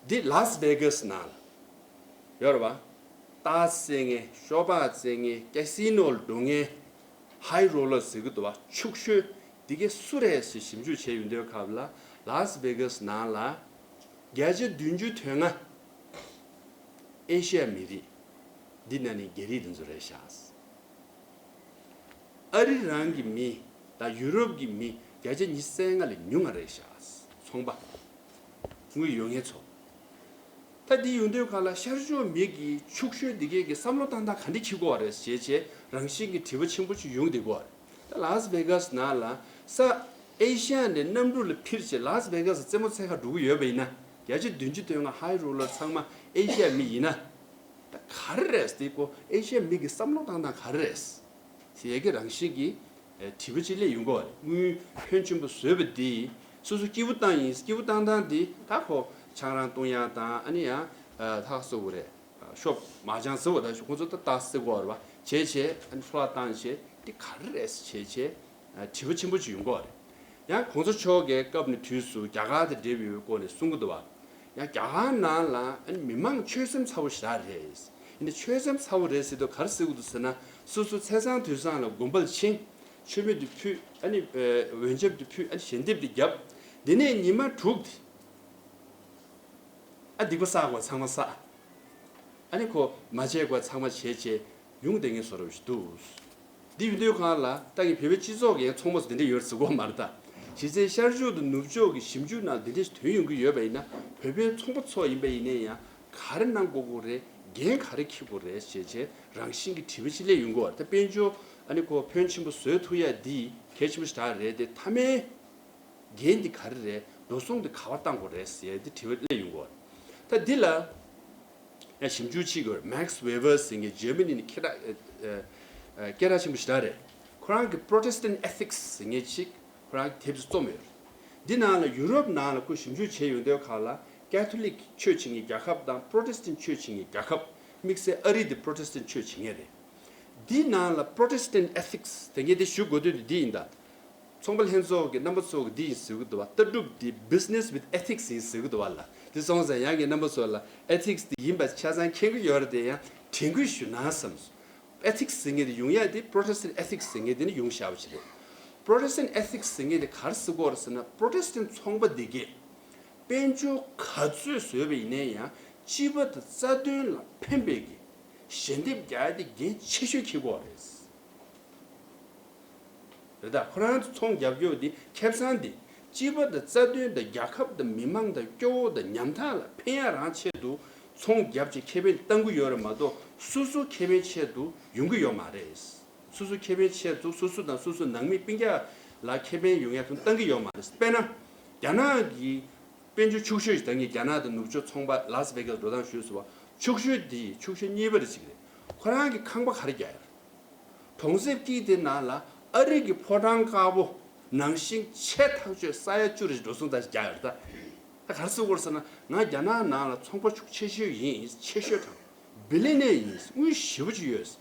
འདི་ལཱས་ཝེ་གཱས་ནང་ལ་ཡོད་རེད་པ། རྟགས་རྩེད་མཁན། ཤོ་སྦག་རྩེད་མཁན། ཀེ་སི་ནོ་ལ་འགྲོ་མཁན། ཧའི་རོ་ལར་ཟེར་གི་འདུག་པ། ཕྱུག་ཤོས་འདི་གས་སུ་རེད་ཟེར་ཞིབ་འཇུག་བྱས་ཡོང་དུས་སྐབས་ལ་ལཱས་ཝེ་གཱས་ནང་ལ་བརྒྱ་ཆ་བདུན་ཅུ་དོན་ལྔ་ཨེ་ཤི་ཡ་མི་རིགས། འདི་ནང་ནས་རྒྱ་རིགས་འདི་ཚོ་རེད་ཤག་ཨ་རི་རང་གི་མི་དང་ཡུ་རོབ་ཀྱི་མི་བརྒྱ་ཆ་ཉི་ཤུ་རྩ་ལྔ་ལས་ཉུང་བ་རེད་ཤག་ཚོང་པ་དངུལ་ཡོད་མཁན་ཚོ། ད་འདི་ཡོང་དུས་ག་ལ་ཤར་ཕྱོགས་མི་གི་ཕྱུག་ཤོས་འདི་གས་ཀྱི་བསམ་བློ་བཏང་སྟངས་ག་འདྲ་འཁྱེར་དགོས་པ་རེད་ཞེས་བྱས་རང་བཞིན་གྱི་དྲི་བ་ཆེན་པོ་ཅིག་ཡོང་བསྡད་ཀྱི་ཡོད་རེད། ད་ལཱས་ཝེ་གཱས་ནང་ལ་ས་ཨེ་ཤི་ཡ་ནས་གནམ་གྲུ་ལ་འཕུར་བྱས་ལཱས་ཝེ་གཱས་རྩེད་མོ་རྩེ་ག་འགྲོ་གི་ཡོད་པ་ཡིན་ན་བརྒྱ་ཆ་བདུན་ཅུ་དོན་ལྔ་ཧའི་རོ་ལར་ཚང་མ་ཨེ་ཤི་ཡ་མི་ཡིན་ན། ད་ག་རེ་རེད་ཟེར་ཁོ་ཨེ་ཤི་ཡ་མི་གི་བསམ་བློ་བཏང་སྟངས་ག་རེ་རེད་ཟེར་ཡ་གི་རང་བཞིན་གྱི་དྲི་བ་ཅིག་སླེབས་ཡོང་གི་ཡོད་རེད། དངུལ་ཕོན་ཆེན་པོ་བཟོས་པ་འདི་སོ་སོ་སྐྱིད་པོ་བཏང་ཡིན། སྐྱིད་པོ་བཏང་སྟངས་འདི་ད་ཁོ་ཆང་རག་བཏུང་ཡག་དང་ཨ་ནི་ཡང་ལྷག་སོ་བོ་རེད། ཤོབ་མ་ཅང་ཟེར་བ་ད་ཁོང་ཚོ་ད་ལྟ་ཟེར་གོ་བ་རེད་བ། བྱས་བྱས་ཨ་ནི་འཕྲོ་བརླག་བཏང་བྱས་འདི་ག་རེ་རེད་ཟེར་བྱས་བྱས་དྲི་བ་ཆེན་པོ་ཅིག་ཡོང་གི་ཡོད་རེད། ཡང་གོང་ས་མཆོག་གིས་སྐབས་ནས་དུས་སུ་རྒྱ་གར་དང་འབྲེལ་བའི་སྐོར་ནས་གསུང་གི་འདུག་བ། ཡང་རྒྱ་གར་ནང་ལ་ཨ་ནི་མི་མང་ཆོད་སེམས་ཚ་བོ་ཞེ་དྲག་རེད། ཡིན་ནའི་ཆོད་སེམས་ཚ་བོ་རེད་ཟེར་དུས་ག་རེ་ཟེར་གི་འདུག་ཟེར་ན་སོ་སོ་ཚེས་བཟང་དུས་བཟང་ལ་དགོན་པ་ལ་ཕྱིན། མཆོད་མེ་དེ་ཕུལ། ཨ་ནི་འོས་འཆམ་དེ་ཕུལ། ཨ་ནི་ཞལ་འདེབས་དེ་བརྒྱབ། དེ་ནས་ཉི་མ་དྲུག་དེ་ཨ་སྡིག་པ་བསགས་དགོས་ཚང་མ་བསགས། ཨ་ནི་ཁོ་མ་བྱས་དགོས་ཚང་མ་བྱས་བྱས་ཡོང་བསྡད་མཁན་བཟོ་འདྲ་ཞིག་འདུག་འདི་ཡོང་དུས་སྒང་ལ་ད་ངས་བོད་པའི་སྤྱི་ཚོགས་ཀྱི་ཚོགས་མི་ཚོ་འདི་འདྲ་ཡོད་ཟེར་གོ་མ་རེད་ད། གཞི་རྩའི་ཤར་ཕྱོགས་དང་ནུབ་ཕྱོགས་ཀྱི་ཞིབ་འཇུག་ནང་འདི་འདྲ་ཞིག་ཐོན་ཡོང་གི་ཡོད་པ་ཡིན་ན་བོད་པའི་ཚོགས་པ་ཚོ་ཡིན་པ་ཡིན་ན་ཡང་ག་རེ་གནང་དགོས་ཀྱི་རེད། འགན་ག་རེ་འཁྱེར་དགོས་རེད་ཞེས་བྱས་རང་བཞིན་གྱི་དྲི་བ་ཅིག་སླེབས་ཡོང་གི་ཡོད་རེད། ད་དཔལ་འབྱོར་ཨ་ནི་ཁོ་ཕོན་ཆེན་པོ་བཟོ་ཐུབ་ཡ་འདི་གལ་ཆེན་པོ་ཞེ་དྲག་རེད་དེ། མཐའ་མའི་འགན་འདི་ག་རེ་རེད། འགྲོ་སོང་འདི་ག་པར་གཏང་དགོས་རེད་ཟེར་ཡ་འདི་དྲི་བ་སླེབས་ཡོང་གི་ཡོད་རེད། ད་འདི་ལ་ཡང་ཞིབ་འཇུག་བྱེད་དགོས། Max Weber ཟེར་མཁན་ཇར་མ་ནི་ནས་སྐད་གྲགས་ཨ་ཨ་སྐད་གྲགས་ཆེན་པོ་ཞེ་དྲག་རེད། ཁོ་རང་གི་Protestant Ethics ཟེར་མཁན་ཅིག་ཁོ་རང་གི་དེབ་ཅིག་རྩོམ་ཡོད་རེད། འདི་ནང་ལ་ཡུ་རོབ་ནང་ལ་ཁོ་ཞིབ་འཇུག་བྱས་ཡོང་དུས་སྒང་ལ་ཀེ་ཐོ་ལིག་ཆོས་བྱེད་མཁན་རྒྱལ་ཁབ་དང་Protestant ཆོས་བྱེད་མཁན་རྒྱལ་ཁབ། དམིགས་བསལ་ཨ་རི་དེ་Protestant ཆོས་བྱེད་མཁན་རེད། འདི་ནང་ལ་Protestant Ethics དེ་ངས་འདི་ཞུ་དགོས་དོན་དེ་འདི་ཡིན་ད། ཚོང་པ་ལྷན་ཚོགས་ཀྱི་རྣམ་པ་ཚོ་གིས་འདི་ཡིན་ཟེར་གི་འདུག་བ། ལྟ་གྲུབ་འདི་Business with Ethics ཡིན་ཟེར་གི་འདུག་བ་ལ། འདི་སོང་ཙང་ཡང་ངས་རྣམ་པ་ཚོ་ལ་Ethics འདི་ཡིན་པ་ཆ་ཚང་མཁྱེན་གི་ཡོད་རེད་དེ། ཡང་དྲན་སྐུལ་ཞུ་ན་བསམ་སོང་། Ethics ཟེར་མཁན་དེ་ཡོང་ཡ་དེ་Protestant Ethics ཟེར་མཁན་དེ་ནི་ཡོང་བཞག་པ་ཞིག་རེད། Protestant Ethics ཟེར་མཁན་དེ་ག་རེ་ཟེར་གི་ཡོད་རེད་ཟེར་ན་Protestant ཚོང་པ་འདི་གས་དཔལ་འབྱོར་ག་ཚོད་བཟོས་པ་ཡིན་ནའི་ཡང་སྤྱི་པ་དང་རྩ་དོན་ལ་ཕན་པའི་གི་ ཞལ་འདེབས་རྒྱག་ཡ་དེ་འགན་ཆེ་ཤོས་འཁྱེར་དགོས་རེད། རེད་ད། ཁོ་རང་ཚོ་ཚོང་རྒྱབ་རྒྱུ་དེ་ཁེ་བཟང་དེ་སྤྱི་པ་དང་རྩ་དོན་དང་རྒྱལ་ཁབ་དང་མི་མང་དང་སྐྱོ་བོ་དང་ཉམ་ཐག་ལ་ཕན་ཡ་རང་ཆེད་དུ་ཚོང་རྒྱབ་ཅིག་ཁེ་ཕན་གཏང་གི་ཡོད་རེད་མ་གཏོགས་སོ་སོ་ཁེ་ཕན་ཆེད་དུ་ཡོང་གི་ཡོད་མ་རེད། སོ་སོ་ཁེ་ཕན་ཆེད་དུ་སོ་སོ་དང་སོ་སོ་ནང་མི་སྤུན་ཀྱག་ལ་ཁེ་ཕན་ཡོང་ཡ་ཐུན་གཏང་གི་ཡོད་མ་རེད། དཔེར་ན། རྒྱ་ནག་གི་དཔལ་འབྱོར་ཕྱུག་ཤོས་ཤིག་ད་ངས་རྒྱ་ནག་དང་ནུབ་ཕྱོགས་ཚོང་པ་ལཱ་སི་ཝེ་གྷ་སི་འགྲོ་སྟངས་ཞུས་སོང་བ། ཕྱུག་ཤོས་དེ་ཕྱུག་ཤོས་གཉིས་པ་རེ་ཞིག་རེད། ཁོ་རང་གི་ཁང་པ་ག་རེ་རྒྱག་ཡོད། གྲོང་གསེབ་དཀྱིལ་དེ་ནང་ལ་ཨ་རི་གི་ཕོ་བྲང་དཀར་པོ་ནང་བཞིན་ཆེ་ཐག་ཆོད་ས་ཡ་བཅུ་རེ་ཞིག་འགྲོ་སོང་ད་ཞིག་རྒྱག་ཡོད་ད། ད་ག་རེ་ཟེར་དགོས་རེད་ཟེར་ན། ང་རྒྱ་ནག་ནང་ལ་ཚོང་པ་ཕྱུག་ཆེ་ཤོས་ཡིན། ཆེ་ཤོས་དང་བི་ལི་ནེ་ཡིན། དངུལ་ཞེ་པོ་ཅིག་ཡོད།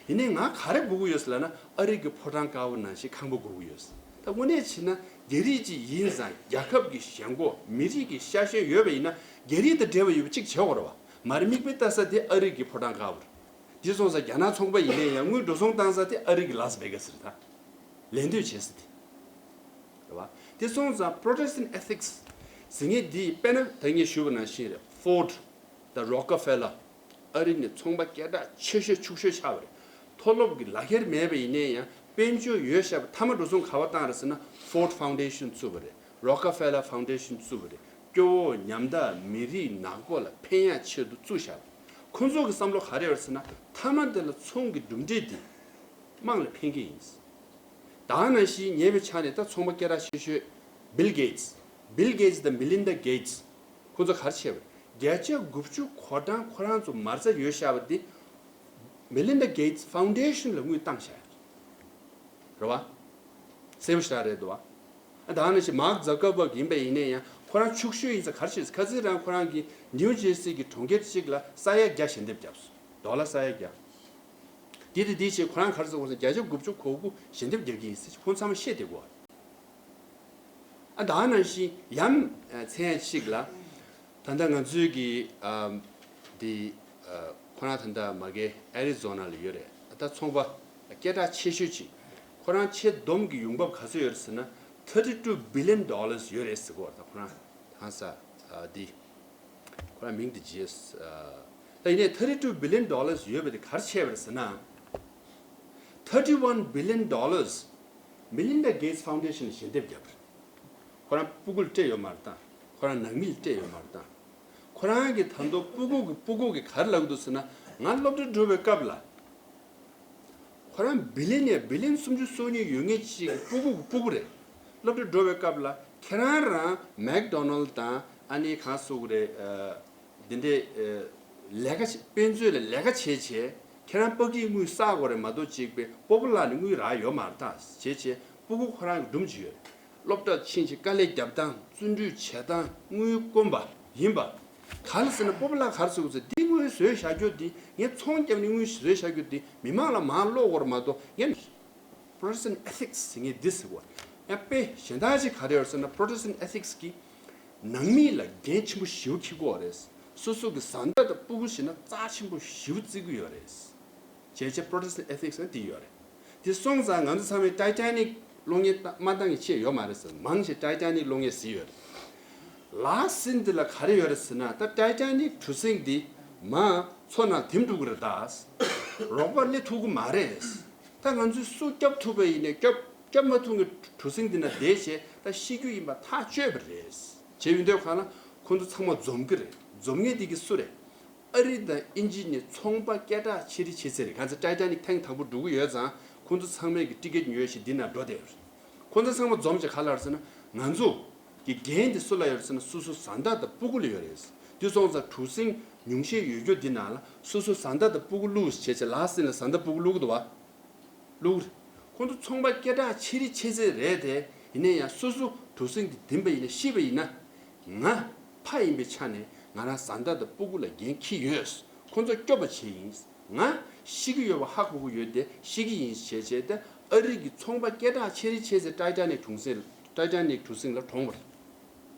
ཡིན་ནའི་ང་ག་རེ་དགོས་ཀྱི་ཡོད་ཟེར་ལབ་ན། ཨ་རི་གི་ཕོ་བྲང་དཀར་པོ་ནང་བཞིན་ཁང་པ་དགོས་ཀྱི་ཡོད། ད་དངོས་གནས་བྱས་ན་རྒྱ་རིགས་ཅིག་ཡིན་ཙང་རྒྱལ་ཁབ་ཀྱི་ཞེན་ཁོག་མི་རིགས་ཀྱི་ཤ་ཞེན་ཡོད་པ་ཡིན་ན་རྒྱ་རིགས་དང་འབྲེལ་བ་ཡོད་པ་གཅིག་བྱེད་དགོས་རེད་བ། མ་རེད། མིག་དཔེ་ལྟ་ས་དེ་ཨ་རི་གི་ཕོ་བྲང་དཀར་པོ་རེད། དེ་སོང་ཙང་རྒྱ་ནག་ཚོང་པ་ཡིན་ནའི་ཡང་དངུལ་འགྲོ་སོང་བཏང་ས་དེ་ཨ་རི་གི་ལཱ་སི་ཝེ་གྷ་སི་རེད་ད། ལེན་འདོད་བྱེད་ས་དེ། རེད་བ། དེ་སོང་ཙང་Protestant ethics ཟེར་མཁན་འདི་དཔེར་ན་ད་ངས་ཞུས་པ་ནང་བཞིན་རེད། Ford དང་Rockefeller ཨ་རི་ནས་ཚོང་པ་སྐད་གྲགས་ཆེ་ཤོས་ཕྱུག་ཤོས་ཆགས་པ་རེད། མཐོ་སློབ་ཀྱི་ལག་ཁྱེར་མེད་པ་ཡིན་ནའི་ཡང་དཔལ་འབྱོར་ཡོད་བཞག་པ་མཐའ་མ་འགྲོ་སོང་ག་པར་བཏང་རེད་ཟེར་ན། Ford Foundation བཙུགས་པ་རེད། Rockefeller Foundation བཙུགས་པ་རེད། སྐྱོ་བོ་ཉམ་ཐག་མི་རིགས་ནག་པོ་ལ་ཕན་ཡག་ཆེད་དུ་བཙུགས་བཞག་པ། ཁོ་ཚོ་གི་བསམ་བློ་ག་རེ་ཡོད་རེད་ཟེར་ན། མཐའ་མ་དེ་ལ་ཚོང་གི་གྲུབ་འབྲས་དེ་དམངས་ལ་ཕན་གྱི་ཡིན། ད་ནང་བཞིན་ཉེ་བའི་ཆར་ནས་ད་ཚོང་པ་སྐད་གྲགས་ཆེ་ཤོས་Bill Gates། Bill Gates དང་Melinda Gates ཁོ་ཚོ་ག་རེ་བྱས་པ་རེད། བརྒྱ་ཆ་དགུ་བཅུ་གོ་གྲངས་ཁོ་རང་ཚོ་མ་རྩ་ཡོད་བཞག་པ་དེ་Melinda Gates Foundation ལ་དངུལ་བཏང་བཞག་རེད་བ། གསལ་པོ་ཞེ་དྲག་རེད་འདུག་བ། ད་ནང་བཞིན་Mark Zuckerberg ཡིན་པ་ཡིན་ནའི་ཡང་ཁོ་རང་ཕྱུག་ཤོས་ཡིན་ཙང་ག་རེ་བྱས། ཁ་སང་རང་ཁོ་རང་གིས་ནིའུ་ཇེར་སི་གི་གྲོང་ཁྱེར་གཅིག་ལ་ས་ཡ་བརྒྱ་ཞལ་འདེབས་བརྒྱབ་སོང་། ཌོ་ལར་ས་ཡ་བརྒྱ། དེ་དེ་དེ་བྱས་ཁོ་རང་ག་རེ་ཟེར་དགོས་ཟེར། བརྒྱ་ཆ་དགུ་བཅུ་གོ་དགུ་ཞལ་འདེབས་རྒྱག་གི་ཡིན་ཟེར་ཁོང་ཚང་མ་བཤད་བསྡད་ཀྱི་ཡོད། ཨ་ད་ནང་བཞིན་ཡ་མཚན་ཡ་གཅིག་ལ། ད་ལྟ་ང་ཚོའི་གི་ཨ་འདི་ཨ་ཁོ་རང་ད་ལྟ་མ་གི་ཨེ་རི་ཛོ་ན་ལ་ཡོད་རེད། ད་ཚོང་པ་སྐད་གྲགས་ཆེ་ཤོས་གཅིག་ཁོ་རང་ཆེས་བསྡོམས་ཀྱི་ཡོང་འབབ་ག་ཚོད་ཡོད་རེད་ཟེར་ན། thirty two billion dollars ཡོད་རེད་ཟེར་གོ། ད་ཁོ་རང་ཧང་སང་ཨ་འདི། ཁོ་རང་མིང་དེ་བརྗེད་སོང་། ད་ཡིན་ནའི་thirty two billion dollars ཡོད་པ་དེ་ག་རེ་བྱས་པ་རེད་ཟེར་ན། thirty one billion dollars Melinda Gates Foundation ལ་ཞལ་འདེབས་བརྒྱབ་པ་རེད། ཁོ་རང་སྤུ་གུ་ལ་སྤྲད་ཡོད་མ་རེད་ད། ཁོ་རང་ནང་མི་ལ་སྤྲད་ཡོད་མ་རེད་ད། ཁོ་རང་གི་ད་དུང་སྤུ་གུ་གི་སྤུ་གུ་གི་ག་རེ་ལབ་ཀྱི་འདུག་ཟེར་ན། ང་སློབ་གྲྭ་འགྲོ་བའི་སྐབས་ལ། ཁོ་རང་བི་ལི་ཡ་ནེར་བི་ལི་ཡན་སུམ་ཅུ་སོ་གཉིས་ཡོད་མཁན་ཅིག་གི་སྤུ་གུ་གི་སྤུ་གུ་རེད། སློབ་གྲྭ་འགྲོ་བའི་སྐབས་ལ་ཁྱེད་རང་རང་མེག་ཌོ་ནལ་དང་ཨ་ནི་གང་ཟེར་དགོས་རེད། ཨ་འདི་འདྲའི་ཨ་ལས་ཀ་བྱེད། དཔེ་མཛོད་ལ་ལས་ཀ་བྱེད་བྱས་ཁྱེད་རང་ཕ་གིའི་དངུལ་བསག་དགོས་རེད་མ་གཏོགས་ཅིག་པའི་སྤོ་བོ་ལགས་ནས་དངུལ་རག་ཡོད་མ་རེད་ད་བྱས་བྱས་སྤུ་གུ་ཁོ་རང་གི་སྒྲུང་ཅིག་ཡོད་རེད། སློབ་གྲྭར་ཕྱིན་བྱས་དཀའ་ལས་རྒྱབ་སྟངས། བརྩོན་འགྲུས་བྱེད་སྟངས། དངུལ་དཀོན་པ་ཡིན་པ། ག་རེ་ཟེར་ན་སྤོ་བོ་ལགས་ག་རེ་ཟེར་དགོས་ཟེར། འདི་དངུལ་བཟོས་བཞག་རྒྱུ་འདི། ངས་ཚོང་བརྒྱབ་ནས་དངུལ་བཟོས་བཞག་རྒྱུ་འདི་མི་མང་ལ་མར་སློག་དགོས་རེད་མ་གཏོགས། ངས་Protestant ethics ཟེར་མཁན་འདི་ཟེར་གོ། ཡང་དཔེ་གཞན་དག་ཅིག་ག་རེ་ཡོད་ཟེར་ན། Protestant ethics གིས་ནང་མི་ལ་འགན་ཆེན་པོ་ཞེ་པོ་འཁྱེར་གྱི་ཡོད་རེད། སོ་སོ་གི་བཟའ་ཟླ་དང་སྤུ་གུ་བྱས་ན་རྩ་ཆེན་པོ་ཞེ་པོ་བརྩི་གི་ཡོད་རེད། བྱས་བྱས་Protestant ethics ནི་འདི་ཡོད་རེད། དེ་སོང་ཙང་ང་ཚོ་ཚང་མས་Titanic གློག་བརྙན་ལྟ་མ་ལྟ་མཁན་ཅིག་ཡོད་མ་རེད་ཟེར། མང་ཆེ་Titanic གློག་བརྙན་གཟིགས་ཡོད་རེད། ལཱ་སི་ཛེན་འདི་ལ་ག་རེ་ཡོད་རེད་ཟེར་ན། ད་Titanic གྲུ་གཟིངས་འདི་མར་མཚོ་ནང་ཐིམ་འགྲོ་གི་རེད་ད། རོགས་པ་སླེབས་ཐུབ་ཀྱི་མ་རེད། ད་ང་ཚོས་སུ་སྐྱོབ་ཐུབ་པ་ཡིན་ནའི་སྐྱོབ། སྐྱོབ་མ་ཐུབ་མཁན་གྲུ་གཟིངས་འདི་ན་བསྡད་བྱས་ད་ཤི་རྒྱུ་ཡིན་པ་ཐག་ཆོད་པ་རེད། བྱས་ཡོང་དུས་གང་ལ་ཁོ་ཚོ་ཚང་མ་འཛོམས་ཀྱི་རེད། འཛོམས་མཁན་འདི་གི་སུ་རེད། ཨ་རི་དང་དབྱིན་ཇི་ནས་ཚོང་པ་སྐད་གྲགས་ཆེ་རིགས་ཆེ་ཚད་རེད། གང་ཚེ་Titanic ཐེངས་དང་པོ་འགྲོ་གི་ཡོད་ཙང་ཁོང་ཚོ་ཚང་མས་ཀྱི་ཊི་ཀེ་ཊི་ཉོས་ཤིག་འདི་ན་འགྲོ་བསྡད་ཡོད་རེད། ཁོང་ཚོ་ཚང་མ་འཛོམས་བྱས་ག་ལ་རེད་ཟེར་ན། ང་ཚོ་གི་འགན་དེ་སུ་ལ་ཡོད་རེད་ཟེར་ན། སོ་སོ་བཟའ་ཟླ་དང་སྤུ་གུ་ལ་ཡོད་རེད། དེ་སོང་ཙང་གྲུ་གཟིངས་ཉུང་ཤས་ཡོད་རྒྱུ་འདི་ནང་ལ་སོ་སོ་བཟའ་ཟླ་དང་སྤུ་གུ་བླུགས་བྱས་བྱས། ལཱ་སི་ཛེན་ལ་བཟའ་ཟླ་སྤུ་གུ་བླུགས་འདུག་བ། བླུགས་རེད། ཁོང་ཚོ་ཚོང་པ་སྐད་གྲགས་ཆེ་རིགས་ཆེ་ཚད་རེད་དེ། ཡིན་ན་ཡང་སོ་སོ་གྲུ་གཟིངས་དེ་འདིམ་པ་ཡིན་ན་ཤི་བ་ཡིན་ན། ང་ཕ་ཡིན་པའི་ཆ་ནས་ང་རང་བཟའ་ཟླ་དང་སྤུ་གུ་ལ་འགན་འཁྱེར་ཡོད། ཁོང་ཚོ་སྐྱོབ་པ་བྱས་ཡིན། ང་ཤི་གི་ཡོད་པ་ཧ་གོ་གི་ཡོད་དེ་ཤི་གི་ཡིན་བྱས་བྱས་ཏེ་ཨ་རི་གི་ཚོང་པ་སྐད་གྲགས་ཆེ་རིགས་ཆེ་ཚད་Titanic གྲུ་གཟིངས། Titanic གྲུ་གཟིངས་ལ་གྲོངས་པ་རེད།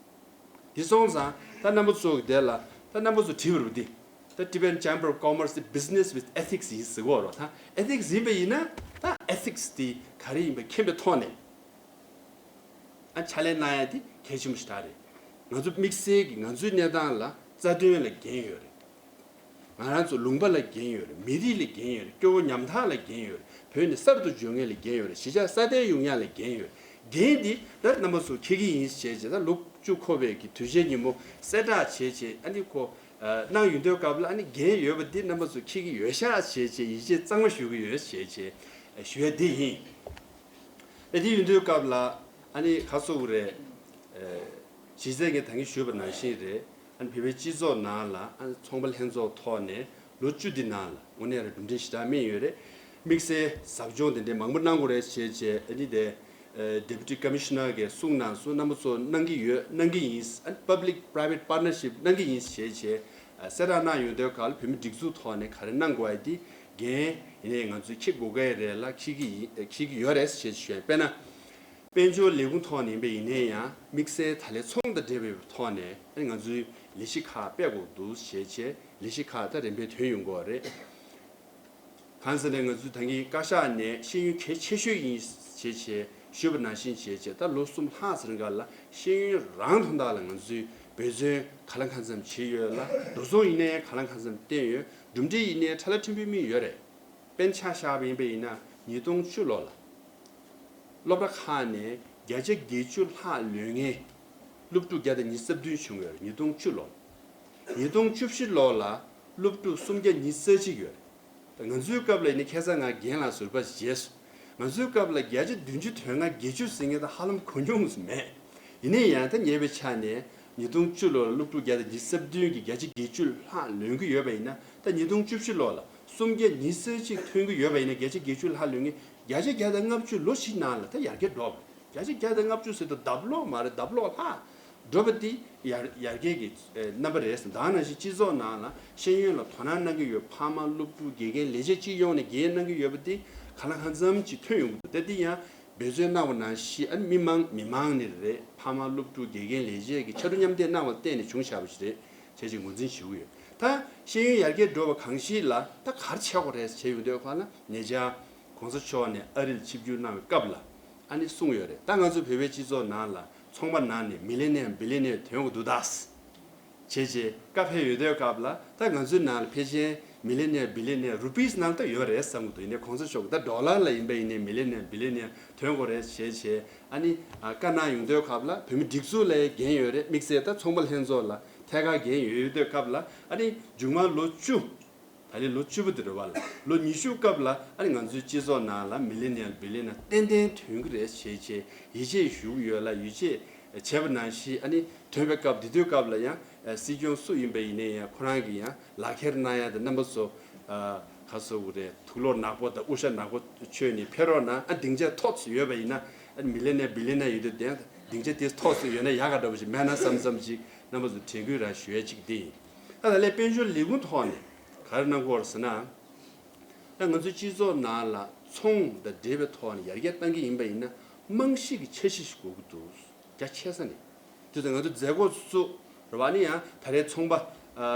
དེ་སོང་ཙང་ད་རྣམ་པ་ཚོ་གི་དེ་ལ་ད་རྣམ་པ་ཚོ་བྲིས་པ་རེད་པ་འདི། ད་Tibetan Chamber of Commerce དེ་Business with Ethics ཡིན་ཟེར་གོ་རོ། ད་Ethics ཡིན་པ་ཡིན་ན་ད་Ethics དེ་ག་རེ་ཡིན་པ་མཁྱེན་པའི་ཐོག་ནས་ཨ་ཕྱག་ལས་གནང་ཡ་དེ་གལ་ཆེན་པོ་ཞིག་ད་རེད། ང་ཚོ་དམིགས་བསལ་གྱི་ང་ཚོའི་གནས་སྟངས་ལ་རྩ་དོན་ལ་འགན་ཡོད་རེད། ང་རང་ཚོ་ལུང་པ་ལ་འགན་ཡོད་རེད། མི་རིགས་ལ་འགན་ཡོད་རེད། སྐྱོ་བོ་ཉམ་ཐག་ལ་འགན་ཡོད་རེད། བོད་ནས་གསར་དུ་འབྱོར་མཁན་ལ་འགན་ཡོད་རེད། གཞིས་ཆགས་སྲ་བརྟན་ཡོང་ཡག་ལ་འགན་ཡོད་རེད། འགན་འདི་ད་རྣམ་པ་ཚོ་འཁྱེར་གྱི་ཡིན་ཞེས་བྱས། ད་ལོ་བཅུ་འཁོར་བའི་གི་དུས་ཆེན་ཉིན་མོ་གསལ་བསྒྲགས་བྱས་བྱས། ཨ་ནི་ཁོ་གནང་ཡོང་དུས་སྐབས་ལ། ཨ་ནི་འགན་ཡོད་པ་འདི་རྣམ་པ་ཚོ་འཁྱེར་གྱི་ཡོད་ཤག་ཞེས་བྱས་ཡིད་ཆེས་གཙང་མ་ཞུ་གི་ཡོད་ཞེས་བྱས་ཞུ་ཡ་འདི་ཡིན། ཨེ། དེ་ཡིན་དུས་སྐབས་ལ་ཨ་ནི་ག་རེ་ཟེར་དགོས་རེད། ཨེ། གཞི་རྩའི་ངས་ད་གིན་ཞུས་པ་ནང་བཞིན་རེད། ཨ་ནི་བོད་པའི་སྤྱི་ཚོགས་ནང་ལ། ཨ་ནི་ཚོང་པ་ལྷན་ཚོགས་ཐོག་ནས་ལོ་བཅུ་འདི་ནང་ལ་དངོས་གནས་རང་གྲུབ་འབྲས་ཞེ་དྲག་སྨིན་ཡོད་རེད། དམིགས་བསལ་ཟབ་སྦྱོང་དེ་འདྲའི་མང་པོ་གནང་དགོས་རེད་ཞེས་བྱས། ཨ་ནི་དེ་ཨེ། Deputy Commissioner གིས་གསུངས་གནང་སོང་། རྣམ་པ་ཚོ་གནང་གི་ཡོད། གནང་གི་ཡིན། ཨ་ནི་Public Private Partnership གནང་གི་ཡིན་ཞེས་བྱས་གསལ་བསྒྲགས་གནང་ཡོང་དུས་སྐབས་ལ། བོད་མི་སྒྲིག་འཛུགས་ཐོག་ནས་ག་རེ་གནང་དགོས་ཡ་དེ་འགན་ཡིན་ནའི་ང་ཚོས་འཁྱེར་དགོས་ཀྱི་རེད་ལ། འཁྱེར་གྱི་ཡིན། འཁྱེར་གྱི་ཡོད་རེད་ཞེས་ཞུ་ཡ། དཔེར་ན། དཔལ་འབྱོར་ལས་ཁུངས་ཐོག་ནས་ཡིན་པ་ཡིན་ནའི་ཡང་། དམིགས་བསལ་ད་ལན་ཚོང་དང་འབྲེལ་བའི་ཐོག་ནས། ཨ་ནི་ང་ཚོའི་ལས་གཞི་ཁག་སྤེལ་དགོས་འདུག་ཞེས་བྱས་ལས་གཞི་ཁག་ད་རིམ་པས་ཐོན་ཡོང་གི་ཡོད་རེད། གང་ཟེར་ན། ང་ཚོའི་ད་གིན་བཀའ་ཤག་ནས་ཤེས་ཡོན་གལ་ཆེ་ཤོས་ཡིན་ཞེས་བྱས་ཞུས་པ་ནང་བཞིན་བྱས་བྱས། ད་ལོ་གསུམ་ལྷག་ཙམ་སྔོན་ལ་ཤེས་ཡོན་རང་དོན་དག་ལ་ང་ཚོས་འབད་བརྩོན་གང་ལ་གང་འཚམ་བྱས་ཡོད་ལ། འགྲོ་སོང་ཡིན་ནའི་གང་ལ་གང་འཚམ་བཏོན་ཡོད། གྲུབ་འབྲས་ཡིན་ནའི་ཁྲ་ལ་ཕྲན་བུ་སྨིན་ཡོད་རེད། དཔེར་ན་ཆ་བཞག་པ་ཡིན་པ་ཡིན་ན། ཉིས་སྟོང་བཅུ་ལོ་ལ་སློབ་གྲྭ་ཁག་ནས་བརྒྱ་ཆ་བརྒྱད་ཅུ་ལྷག་ལོན་མཁན་སློབ་ཕྲུག་བརྒྱ་དང་ཉི་ཤུ་རྩ་བདུན་བྱུང་ཡོད་རེད། ཉིས་སྟོང་བཅུ་ལོ། ཉིས་སྟོང་བཅུ་བཞི་ལོ་ལ་སློབ་ཕྲུག་སུམ་བརྒྱ་ཉི་ཤུ་རྩ་གཅིག་ཡོད་རེད། ད་ང་ཚོའི་སྐབས་ལ་ཡིན་ན། ཁ་སང་ང་རྒན་ལགས་ཟུར་པ་བྱས་སོང་། ང་ཚོའི་སྐབས་ལ་བརྒྱ་ཆ་བདུན་ཅུ་དོན་ལྔ་བརྒྱད་ཅུ་ཟེར་མཁན་ད་ཧ་ལམ་གོ་མྱོང་མེད། ཡིན་ནའི་ཡང་ད་ཉེ་བའི་ཆ་ནས་ཉིས་སྟོང་བཅུ་ལོ་ལ་སློབ་ཕྲུག་བརྒྱ་དང་ཉི་ཤུ་རྩ་བདུན་གྱིས་བརྒྱ་ཆ་བརྒྱད་ཅུ་ལྷག་ལོན་གྱི་ཡོད་པ་ཡིན་ན། ད་ཉིས་སྟོང་བཅུ་བཞི་ལོ་ལ་སུམ་བརྒྱ་ཉི་ཤུ་རྩ་གཅིག་ཐོན་གྱི་ཡོད་པ་ཡིན་ན། བརྒྱ་ཆ་བརྒྱད་ཅུ་ལྷག་ལོན་མཁན་བརྒྱ་ཆ་བརྒྱ་དང་ལྔ་བཅུ་ལོ་བཞི་ནང་ལ་ད་ཡར་རྒྱས་འགྲོ་བ་རེད། བརྒྱ་ཆ་བརྒྱ་དང་ལྔ་བཅུ་ཟེར་དུས་ལྡབ་ལོག་མ་རེད། ལྡབ་ལོག་ལྷག་འགྲོ་བ་དེ་ཡར་ཡར་རྒྱས་ཀྱི་ཨེ་རྣམ་པ་རེད་ཟེར། ད་ག་ནང་བཞིན་སྤྱི་ཚོགས་ནང་ལ་ཤེས་ཡོན་ལ་དོ་སྣང་གནང་གི་ཡོད། ཕ་མ་སློབ་ཕྲུག་དགེ་རྒན་ལས་བྱེད་སྤྱི་ཡོངས་ནས་འགན་གནང་གི་ཡོད་པ་དེ་གང་ལ་གང་འཚམ་ཅིག་ཐོན་ཡོང་གི་འདུག་ད་དེ་ཡང་འབད་བརྩོན་གནང་བ་ནང་བཞིན། ཨ་ནི་མི་མང་མི་མང་ནས་རེད། ཕ་མ་སློབ་ཕྲུག་དགེ་རྒན་ལས་བྱེད་ཀྱི་ཕྱར་གྲུ་མཉམ་འདེགས་གནང་བ་ལ་བརྟེན་ནས་བྱུང་བཞག་པ་ཞིག་རེད་ཅེས་ཅིག་ངོས་འཛིན་ཞུ་གི་ཡོད། ད་ཤེས་ཡོན་ཡར་རྒྱས་འགྲོ་བ་གང་ཞིག་ལ་ད་ག་རེ་བྱེད་དགོས་རེད་ཞེས་ཡོང་དུས་སྒང་ལ། ཉེ་ཆར་༸གོང་ས་མཆོག་ནས་ཨ་རིར་ཆིབས་བསྒྱུར་གནང་བའི་སྐབས་ལ་ཨ་ནི་གསུངས་ཡོད་རེད། ད་ང་ཚོ་བོད་པའི་སྤྱི་ཚོགས་ནང་ལ་ཚོང་པ་ནང་ནས་མི་ལི་ནེར་བི་ལི་ནེར་ཐོན་དགོས་འདུག་ད་བྱས་བྱས་བཀའ་ཕེབས་ཡོང་དུས་སྐབས་ལ། ད་ང་ཚོའི་ནང་ལ་ཕལ་ཆེར་མི་ལི་ནེར་བི་ལི་ནེར་རུ་པིས་ནང་ལ་ད་ཡོད་རེད་བསམ་གྱི་འདུག་ཡིན་ནའི་༸གོང་ས་མཆོག་གིས་ད་ཌོ་ལར་ལ་ཡིན་པ་ཡིན་ནའི་མི་ལི་ནེར་བི་ལི་ནེར་ཐོན་དགོས་རེད་ཞེས་བྱས་ཨ་ནི་ཨ་བཀའ་གནང་ཡོང་དུས་སྐབས་ལ། བོད་མི་སྒྲིག་འཛུགས་ལ་འགན་ཡོད་རེད། དམིགས་བསལ་ད་ཚོང་པ་ལྷན་ཚོགས་ལ་ཐད་ཀར་འགན་ཡོད་དུས་སྐབས་ལ། ཨ་ནི་མཇུག་མ་ལོ་བཅུ། ད་ལན་ལོ་བཅུ་པ་དེ་རེད་པ་ལ། ལོ་ཉི་ཤུ་སྐབས་ལ་ཨ་ནི་ང་ཚོའི་སྤྱི་ཚོགས་ནང་ལ་མི་ལི་ནེར་བི་ལི་ནེར་ཏན་ཏན་ཐོན་གྱི་རེད་ཞེས་བྱས་ཡིད་ཆེས་ཞུ་གི་ཡོད་ལ། ཡིད་ཆེས་བྱས་པ་ནང་བཞིན་ཨ་ནི་ཐོན་པའི་སྐབས། དེ་དུས་སྐབས་ལ་ཡང་ཨ་སྲིད་སྐྱོང་སུ་ཡིན་པ་ཡིན་ནའི་ཡང་ཁོ་རང་གིས་ཡང་ལག་འཁྱེར་གནང་ཡ་དང་། རྣམ་པ་ཚོ་ཨ་ག་རེ་ཟེར་དགོས་རེད། དུག་ལོག་ནག་པོ་དང་དབུ་ཞྭ་ནག་པོ་གྱོན་ནས་ཕེབས་རོགས་གནང་། ཨ་སྡིངས་ཆ་མཐོ་ཙམ་ཡོད་པ་ཡིན་ན། ཨ་མི་ལི་ནེར་བི་ལི་ནེར་ཡོད་དུས་དེ་སྡིངས་ཆ་དེ་མཐོ་ཙམ་ཡོད་ན་ཡག་ག་འདྲ་པོ་ཞིག་མེད་ན་བསམ་བསམ་ཅིག་རྣམ་པ་ཚོ་དྲན་སྐུལ་རང་ཞུ་ཡ་གཅིག་དེ་ཡིན། ཨ་ད་ལན་དཔལ་འབྱོར་ལས་ཁུངས་ཐོག་ནས་ག་རེ་གནང་གི་ཡོད་རེད་ཟེར་ན། ད་ང་ཚོའི་སྤྱི་ཚོགས་ནང་ལ་ཚོང་དང་འབྲེལ་བའི་ཐོག་ནས་ཡར་རྒྱས་གཏང་གི་ཡིན་པ་ཡིན་ན། རྨང་གཞི་གི་འཆར་གཞི་ཞིག་དགོས་ཀྱི་འདུག་རྒྱ་ཆེ་ས་ནས། དེ་ཚོ་ང་ཚོ་མཛད་སྒོ་བཙུགས་རེད་པ། ཨ་ནི་ཡང་ད་རེས་ཚོང་པ་ཨ་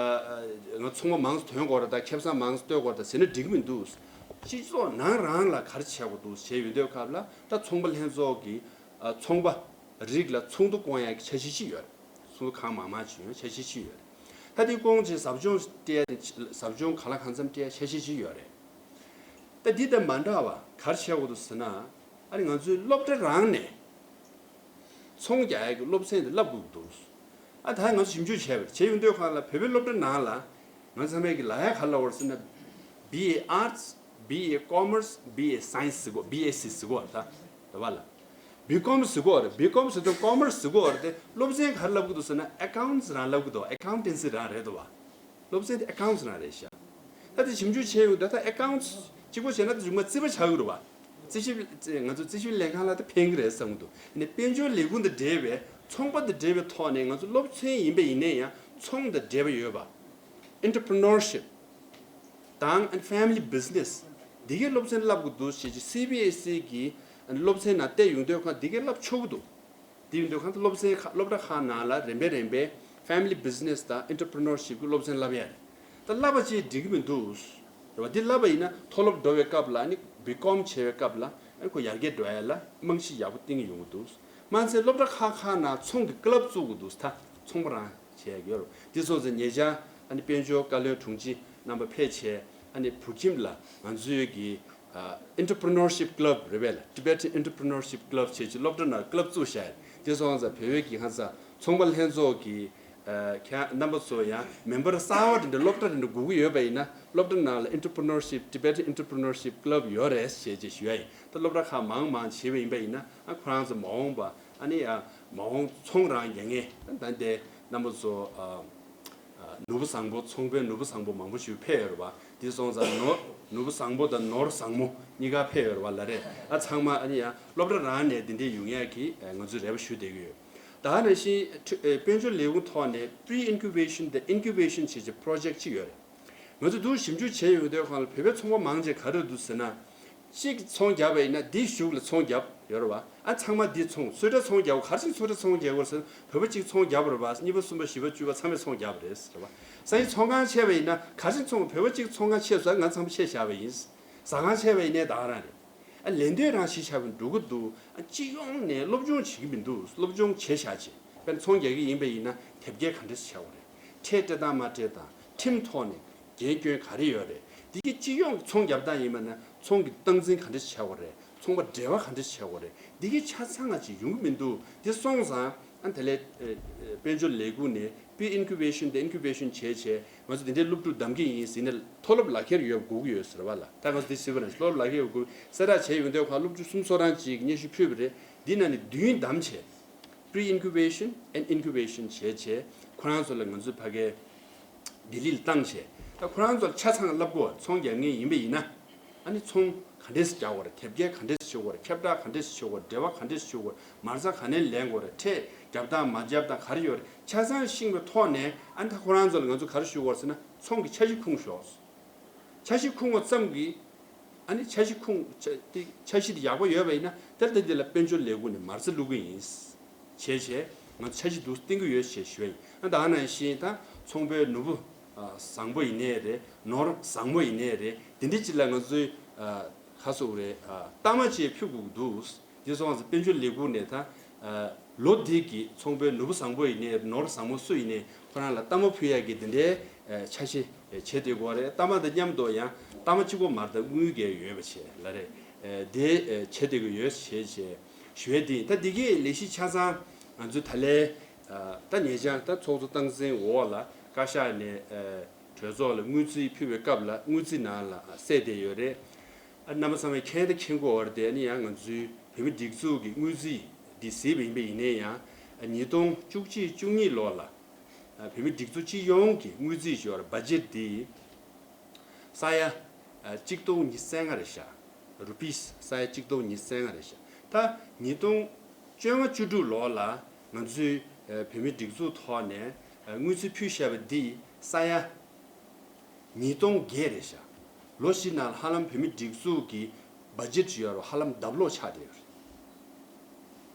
ང་ཚོང་པ་མང་ཙམ་ཐོན་དགོས་རེད་ད། ཁེ་བཟང་མང་ཙམ་གཏོད་དགོས་རེད་ད་ཟེར་ན་འགྲིག་གི་མི་འདུག་སྤྱི་ཚོགས་ནང་རང་ལ་ག་རེ་བྱེད་དགོས་འདུག་ཞེས་ཡོང་དུས་སྐབས་ལ། ད་ཚོང་པ་ལྷན་ཚོགས་ཀྱིས་ཨ་ཚོང་པ་རིགས་ལ་ཚོགས་འདུ་སྐོང་ཡག་གི་འཆར་གཞི་ཅིག་ཡོད་རེད། ཚོགས་འདུ་གང་མང་མང་ཅིག་ཡོང་འཆར་གཞི་ཅིག་ཡོད་རེད། ད་དེ་སྐོང་བྱས་ཟབ་སྦྱོང་སྤྲད་ཡ་དེ། ཟབ་སྦྱོང་གང་ལ་གང་འཚམ་སྤྲད་ཡ་འཆར་གཞི་ཅིག་ཡོད་རེད། ད་འདི་དང་མ་འདྲ་བ་ག་རེ་བྱེད་དགོས་འདུག་ཟེར་ན། ཨ་ནི་ང་ཚོའི་སློབ་གྲྭ་རང་ནས་ཚོང་རྒྱག་ཡ་གི་སློབ་ཚན་དེ་བསླབ་དགོས་ཀྱི་འདུག་ཨ་ད་ང་ཚོ་ཞིབ་འཇུག་བྱས་པ་རེད། བྱས་ཡོང་དུས་སྒང་ལ་བོད་པའི་སློབ་གྲྭ་ནང་ལ་ང་ཚང་མས་ཀྱི་ལབ་ཡ་ག་རེ་ལབ་ཡོད་རེད་ཟེར་ན། B A Arts, B A Commerce, B A Science ཟེར་གོ། B S C ཟེར་གོ་རེད་ད། རེད་པ་ལ། B Com ཟེར་གོ་རེད། B Com ཟེར་དུས་Commerce ཟེར་གོ་རེད་དེ། སློབ་ཚན་ག་རེ་བསླབ་ཀྱི་འདུག་ཟེར་ན། Accounts རང་བསླབ་ཀྱི་འདུག Accountancy རང་རེད་འདུག་པ། སློབ་ཚན་དེ་Accounts རང་རེད་ཤག་ད་དེ་ཞིབ་འཇུག་བྱས་ཡོང་དུས་ད་Accounts གཅིག་པོ་བྱས་ན་དེ་རྫུན་མ་རྩིས་པ་ཆགས་ཀྱི་རེད་པ། རྩིས་ཞིབ་ང་ཚོ་རྩིས་ཞིབ་ལས་ཁང་ལ་ད་ཕན་གྱི་རེད་བསམ་གྱི་འདུག་ཡིན་ནའི་དཔལ་འབྱོར་ལས་ཁུངས་དང་འབྲེལ་བའི། ཚོང་པ་དང་འབྲེལ་བའི་ཐོག་ནས་ང་ཚོ་སློབ་ཚན་ཡིན་པ་ཡིན་ནའི་ཡང་ཚོང་དང་འབྲེལ་བ་ཡོད་པ། Entrepreneurship དང་and Family Business འདི་གའི་སློབ་ཚན་བསླབ་དགོས་འདུག་ཞེས་བྱས་C B S E གི་སློབ་ཚན་ནང་བལྟས་ཡོང་དུས་སྒང་འདི་གའི་བསླབ་ཆོག་གི་འདུག་དེ་ཡིན་དུས་སྒང་སློབ་ཚན་ཁག་སློབ་གྲྭ་ཁག་ནང་ལ་རིམ་པས་རིམ་པས་Family Business དང་Entrepreneurship གི་སློབ་ཚན་བསླབ་ཡ་རེད། ད་བསླབ་པ་ཅིག་འགྲིག་གི་མི་འདུག་རེད་པ། འདི་བསླབ་པ་ཡིན་ན་མཐོ་སློབ་འགྲོ་བའི་སྐབས་ལ་ནི་B Com བྱེད་པའི་སྐབས་ལ་ཨ་ནི་ཁོ་ཡར་རྒྱས་འགྲོ་ཡ་ལ་རྨང་གཞི་ཡག་པོ་བཏིང་གི་ཡོང་གི་འདུག་མ་ཚད་སློབ་གྲྭ་ཁག་ཁག་ནང་ཚོང་གི་ཀི་ལབ་བཙུགས་དགོས་འདུག་ད་ཚོང་པ་རང་བྱེད་ཡ་ཡོད་རེད། འདི་སོང་ཙང་ཉེ་ཆར་ཨ་ནི་དཔལ་འབྱོར་བཀའ་བློན་དྲུང་ཆེ་ རྣམ་པ་ཕེབས་བྱས། ཨ་ནི་བོད་ཁྱིམ་ལ་ང་ཚོའི་གི་ཨ་Entrepreneurship Club རེད་པས་ལ། Tibetan Entrepreneurship Club བྱས་ཀྱི་སློབ་གྲྭ་ནང་club བཙུགས་བཞག་དེ་སོང་ཙང་བོད་པའི་གི་ཁ་ས་ཚོང་པ་ལྷན་ཚོགས་ཀྱི་ཨ་ཁྱེད་རྣམ་པ་ཚོ་ཡང་མེམ་བར་གསར་བ་དེ་འདྲ་སློབ་གྲྭ་དེ་འདྲ་དགོས་ཀྱི་ཡོད་པ་ཡིན་ན། སློབ་གྲྭ་ནང་ལ་Entrepreneurship Tibetan Entrepreneurship Club ཡོད་རེད་ཞེས་ཀྱི་ཞུ་ཡ་ཡིན། ད་སློབ་གྲྭ་ཁག་མང་མང་བྱས་པ་ཡིན་པ་ཡིན་ན། ཨ་ཁོ་རང་ཚོ་མ་འོངས་པ་ཨ་ནི་ཡ་མ་འོངས་ཚོང་རང་རྒྱག་མཁན་ད་ལྟ་རྣམ་པ་ཚོ་ཨ་ཨ་ནོར་བུ་བཟང་པོ། ཚོང་དཔོན་ནོར་བུ་བཟང་པོ་མང་པོ་ཞིག་ཕེབས་ཡོད་རེད་པ། དེ་སོང་ཙང་ནོར་ནོར་བུ་བཟང་པོ་དང་ནོར་བཟང་མོ་གཉིས་ཀ་ཕེབས་ཡོད་རེད་པ་ལ་རེད། ཨ་ཚང་མ་ཨ་ནི་ཡ་སློབ་གྲྭ་རང་ནས་དེ་འདྲའི་ཡོང་ཡ་གི་ཨ་ང་ཚོས་རེ་བ་ཞུ་བསྡད་ཀྱི་ཡོད། ད་ག་ནང་བཞིན་ཁྲི་ཨེ་དཔལ་འབྱོར་ལས་ཁུངས་ཐོག་ནས་pre incubation དང་incubation བྱེད་ཀྱི་project ཅིག་ཡོད་རེད། ང་ཚོ་འདུག་ཞིབ་འཇུག་བྱས་ཡོང་དུས་སྒང་ལ་བོད་པའི་ཚོང་པ་མང་ཆེ་ག་རེ་འདུག་ཟེར་ན། གཅིག་ཚོང་བརྒྱབ་པ་ཡིན་ན་འདིའི་གཞུག་ལ་ཚོང་བརྒྱབ་ཡོད་རེད་པ། ཨ་ཚང་མ་འདི་ཚོང་། སོས་ཀྲ་ཚོང་བརྒྱབ། ག་རེ་བྱས་ནས་སོས་ཀྲ་ཚོང་རྒྱག་དགོས་ཟེར་ན། བོད་པ་གཅིག་ཚོང་བརྒྱབ་པ་རེད་པ། གཉིས་པ་གསུམ་པ་བཞི་པ་བཅུ་པ་ཚང་མས་ཚོང་བརྒྱབ་པ་རེད་ཟེར་བ། སང་ཉིན་ཚོང་ཁང་ཕྱེ་བ་ཡིན་ན་ག་རེ་བྱས་ནས་ཚོང་། བོད་པ་གཅིག་ཚོང་ཁང་ཕྱེ་སོང་། ང་ཚང་མ་ཕྱེ་བཞག་པ་ཡིན། ཟ་ཁང་ཕྱེ་བ་ཡིན་ནའི་ད་ག་རང་རེད། ཨ་ལས་དོན་རང་བྱེད་བཞག་པ་འགྲོ་གི་འདུག་ཨ་སྤྱི་ཡོངས་ནས་སློབ་སྦྱོང་བྱེད་ཀྱི་མི་འདུག་སློབ་སྦྱོང་བྱས་བཞག་བྱས། དཔེར་ན་ཚོང་རྒྱག་གི་ཡིན་པ་ཡིན་ན་དེབ་སྐྱེལ་ག་འདྲ་ཞིག་བྱ་དགོས་རེད། ཁྲལ་སྤྲད་སྟངས་མ་སྤྲད་སྟངས། ཁྲིམས་ཐོག་ནས་འགན་སྐྱོན་ག་རེ་ཡོད་རེད། འདི་གི་སྤྱི་ཡོངས་ཀྱི་ཚོང་རྒྱབ་སྟངས་ཡིན་པ་ན་ཚོང་གི་སྟངས་འཛིན་ག་འདྲ་ཞིག་བྱ་དགོས་རེད། ཚོང་པ་འབྲེལ་བ་ག་འདྲ་ཞིག་བྱ་དགོས་རེད། འདི་གི་ཆ་ཚང་ང་ཅིག་ཡོང་གི་མི་འདུག་དེ་སོང་ཙང་ཨ་དེ་ལས་ཨ་ཨ་དཔལ་འབྱོར་ལས་ཁུངས་ནས་pre incubation དང་incubation བྱས་བྱས། ང་ཚོ་འདི་འདྲའི་སློབ་ཕྲུག་བདམས་ཀྱི་ཡིན་ཟེར་ནས་མཐོ་སློབ་ལག་ཁྱེར་ཡོད་དགོས་ཀྱི་ཡོད་ཟེར་བ་ལ། ད་ང་ཚོ་འདི་ཟེར་བ་ན་མཐོ་སློབ་ལག་ཁྱེར་ཡོད་དགོས་གསལ་བསྒྲགས་བྱས་ཡོང་དུས་སྒང་སློབ་ཕྲུག་སུམ་ཅུ་སོ་གྲངས་ཅིག་སྙན་ཞུ་ཕུལ་བ་རེད། འདི་ནང་ནས་བདུན་བདམས་བྱས། Pre incubation and incubation བྱས་བྱས་ཁོ་རང་ཚོ་ལ་ང་ཚོས་ཕ་གིར་ལྡི་ལི་ལ་བཏང་བྱས། ད་ཁོ་རང་ཚོ་ལ་ཆ་ཚང་བསླབ་དགོས། ཚོང་རྒྱག་མཁན་ཡིན་པ་ཡིན་ན། ཨ་ནི་ཚོང་ག་འདྲས་སེ་རྒྱག་དགོས་རེད། དེབ་སྐྱེལ་ག་འདྲས་སེ་བྱེད་དགོས་རེད། ཁྱབ་བསྒྲགས་ག་འདྲས་སེ་བྱེད་དགོས་རེད། འབྲེལ་བ་ག་འདྲས་སེ་བྱེད་དགོས་རེད། མ་རྩ་ག་ནས་ལེན་དགོས་རེད། ཁྲལ་རྒྱབ་སྟངས་མ་རྒྱབ་སྟངས་ག་རེ་ཡོད་རེད། ཆ་ཚང་ཤེས་པའི་ཐོག་ནས་ཨ་ནི་ད་ཁོ་རང་ཚོ་ལ་ང་ཚོ་ག་རེ་ཞུ་དགོས་རེད་ཟེར་ན། ཚོང་གི་འཆར་གཞི་ཁུངས་ཤོག་འཆར་གཞི་ཁུངས་པ་ཙམ་གྱིས། ཨ་ནི་འཆར་གཞི་ཁུངས་འཆར་དེ་འཆར་གཞི་དེ་ཡག་པོ་ཡོད་པ་ཡིན་ན། ད་ལྟ་འདི་ལ་དཔལ་འབྱོར་ལས་ཁུངས་ནས་མ་རྩ་བླུག་གི་ཡིན། བྱས་བྱས་ང་ཚོ་འཆར་གཞི་འདུག་བཏིང་གི་ཡོད་ཞེས་ཞུ་བ་ཡིན། ཨ་ད་ག་ནང་བཞིན་ད་ཚོང་པའི་ནོར་བུ་ཨ་བཟང་པོ་ཡིན་ནའི་རེད། ནོར་བཟང་མོ་ཡིན་ནའི་རེད། དེ་འདྲ་ཅིག་ལ་ང་ཚོས་ཨ་ག་རེ་ཟེར་དགོས་རེད། ཨ་གཏའ་མ་ཅིག་ཕུལ་དགོས་ཀྱི་འདུག་དེ་སོང་ཙང་དཔལ་འབྱོར་ལས་ཁུངས་ནས་ད་ཨ་ལོ་འདི་གི་ཚོང་པའི་ནོར་བུ་བཟང་པོ་ཡིན་ནའི་ནོར་བཟང་མོ་སུ་ཡིན་ནའི་ཁོ་རང་ལ་གཏའ་མ་ཕུལ་ཡག་གི་དེ་འདྲའི་ཨ་འཆར་གཞི་བྱེད་བསྡད་ཀྱི་ཡོད་རེད། གཏའ་མ་དང་མཉམ་དུ་ཡང་གཏའ་མ་གཅིག་པོ་མ་རེད། ད་དངུལ་འགན་ཡོད་པ་བྱས་ལ་རེད། ཨ་དེ་ཨ་བྱེད་བསྡད་ཀྱི་ཡོད་ཞེས་བྱས་ཞུ་ཡས་དེ་ཡིན། ད་འདི་གའི་ལས་གཞི་ཆ་ཚང་ང་ཚོས་ད་ལན་ཨ་ད་ཉེ་ཆར་ད་ཚོགས་གཙོ་སྟངས་འཛིན་འོག་ལ་བཀའ་ཤག་ནས་ཨ་གྲོས་ཚོགས་ལ་དངུལ་རྩིས་ཕུལ་བའི་སྐབས་ལ་དངུལ་རྩིས་ནང་ལ་གསལ་བསྡད་ཡོད་རེད། ཨ་རྣམ་པ་ཚང་མས་མཁྱེན་ད་མཁྱེན་གྱི་ཡོད་རེད། དེ་ནི་ཡང་ང་ཚོའི་བོད་མིའི་སྒྲིག་འཛུགས་ཀྱི་དངུལ་རྩིས་འདི་གཟིགས་པ་ཡིན་པ་ཡིན་ནའི་ཡང་། ཨ་ཉིས་སྟོང་བཅུ་གཅིག་བཅུ་གཉིས་ལོ་ལ་ཨ་བོད་མིའི་སྒྲིག་འཛུགས་སྤྱི་ཡོངས་ཀྱི་དངུལ་རྩིས་ཞོར་བ་ཇེཊ་འདི་ས་ཡ་ཨ་གཅིག་སྟོང་ཉི་ཤུ་རྩ་ལྔ་རེད་ཤག་རུ་པིས་ས་ཡ་གཅིག་སྟོང་ཉི་ཤུ་རྩ་ལྔ་རེད་ཤག་ད་ཉིས་སྟོང་བཅོ་ལྔ་བཅུ་དྲུག་ལོ་ལ་ང་ཚོའི་ཨ་བོད་མིའི་སྒྲིག་འཛུགས་ཐོག་ནས་ཨ་དངུལ་རྩིས་ཕུལ་བཞག་པ་འདི་ས་ཡ་ཉིས་སྟོང་བརྒྱད་རེད་ཤག་ལོ་བཞི་ནང་ལ་ཧ་ལམ་བོད་མིའི་སྒྲིག་འཛུགས་ཀྱི་བ་ཇེཊ་ཡོད་རེད་བ། ཧ་ལམ་ལྡབ་ལོག་ཆགས་བསྡད་ཡོད་རེད།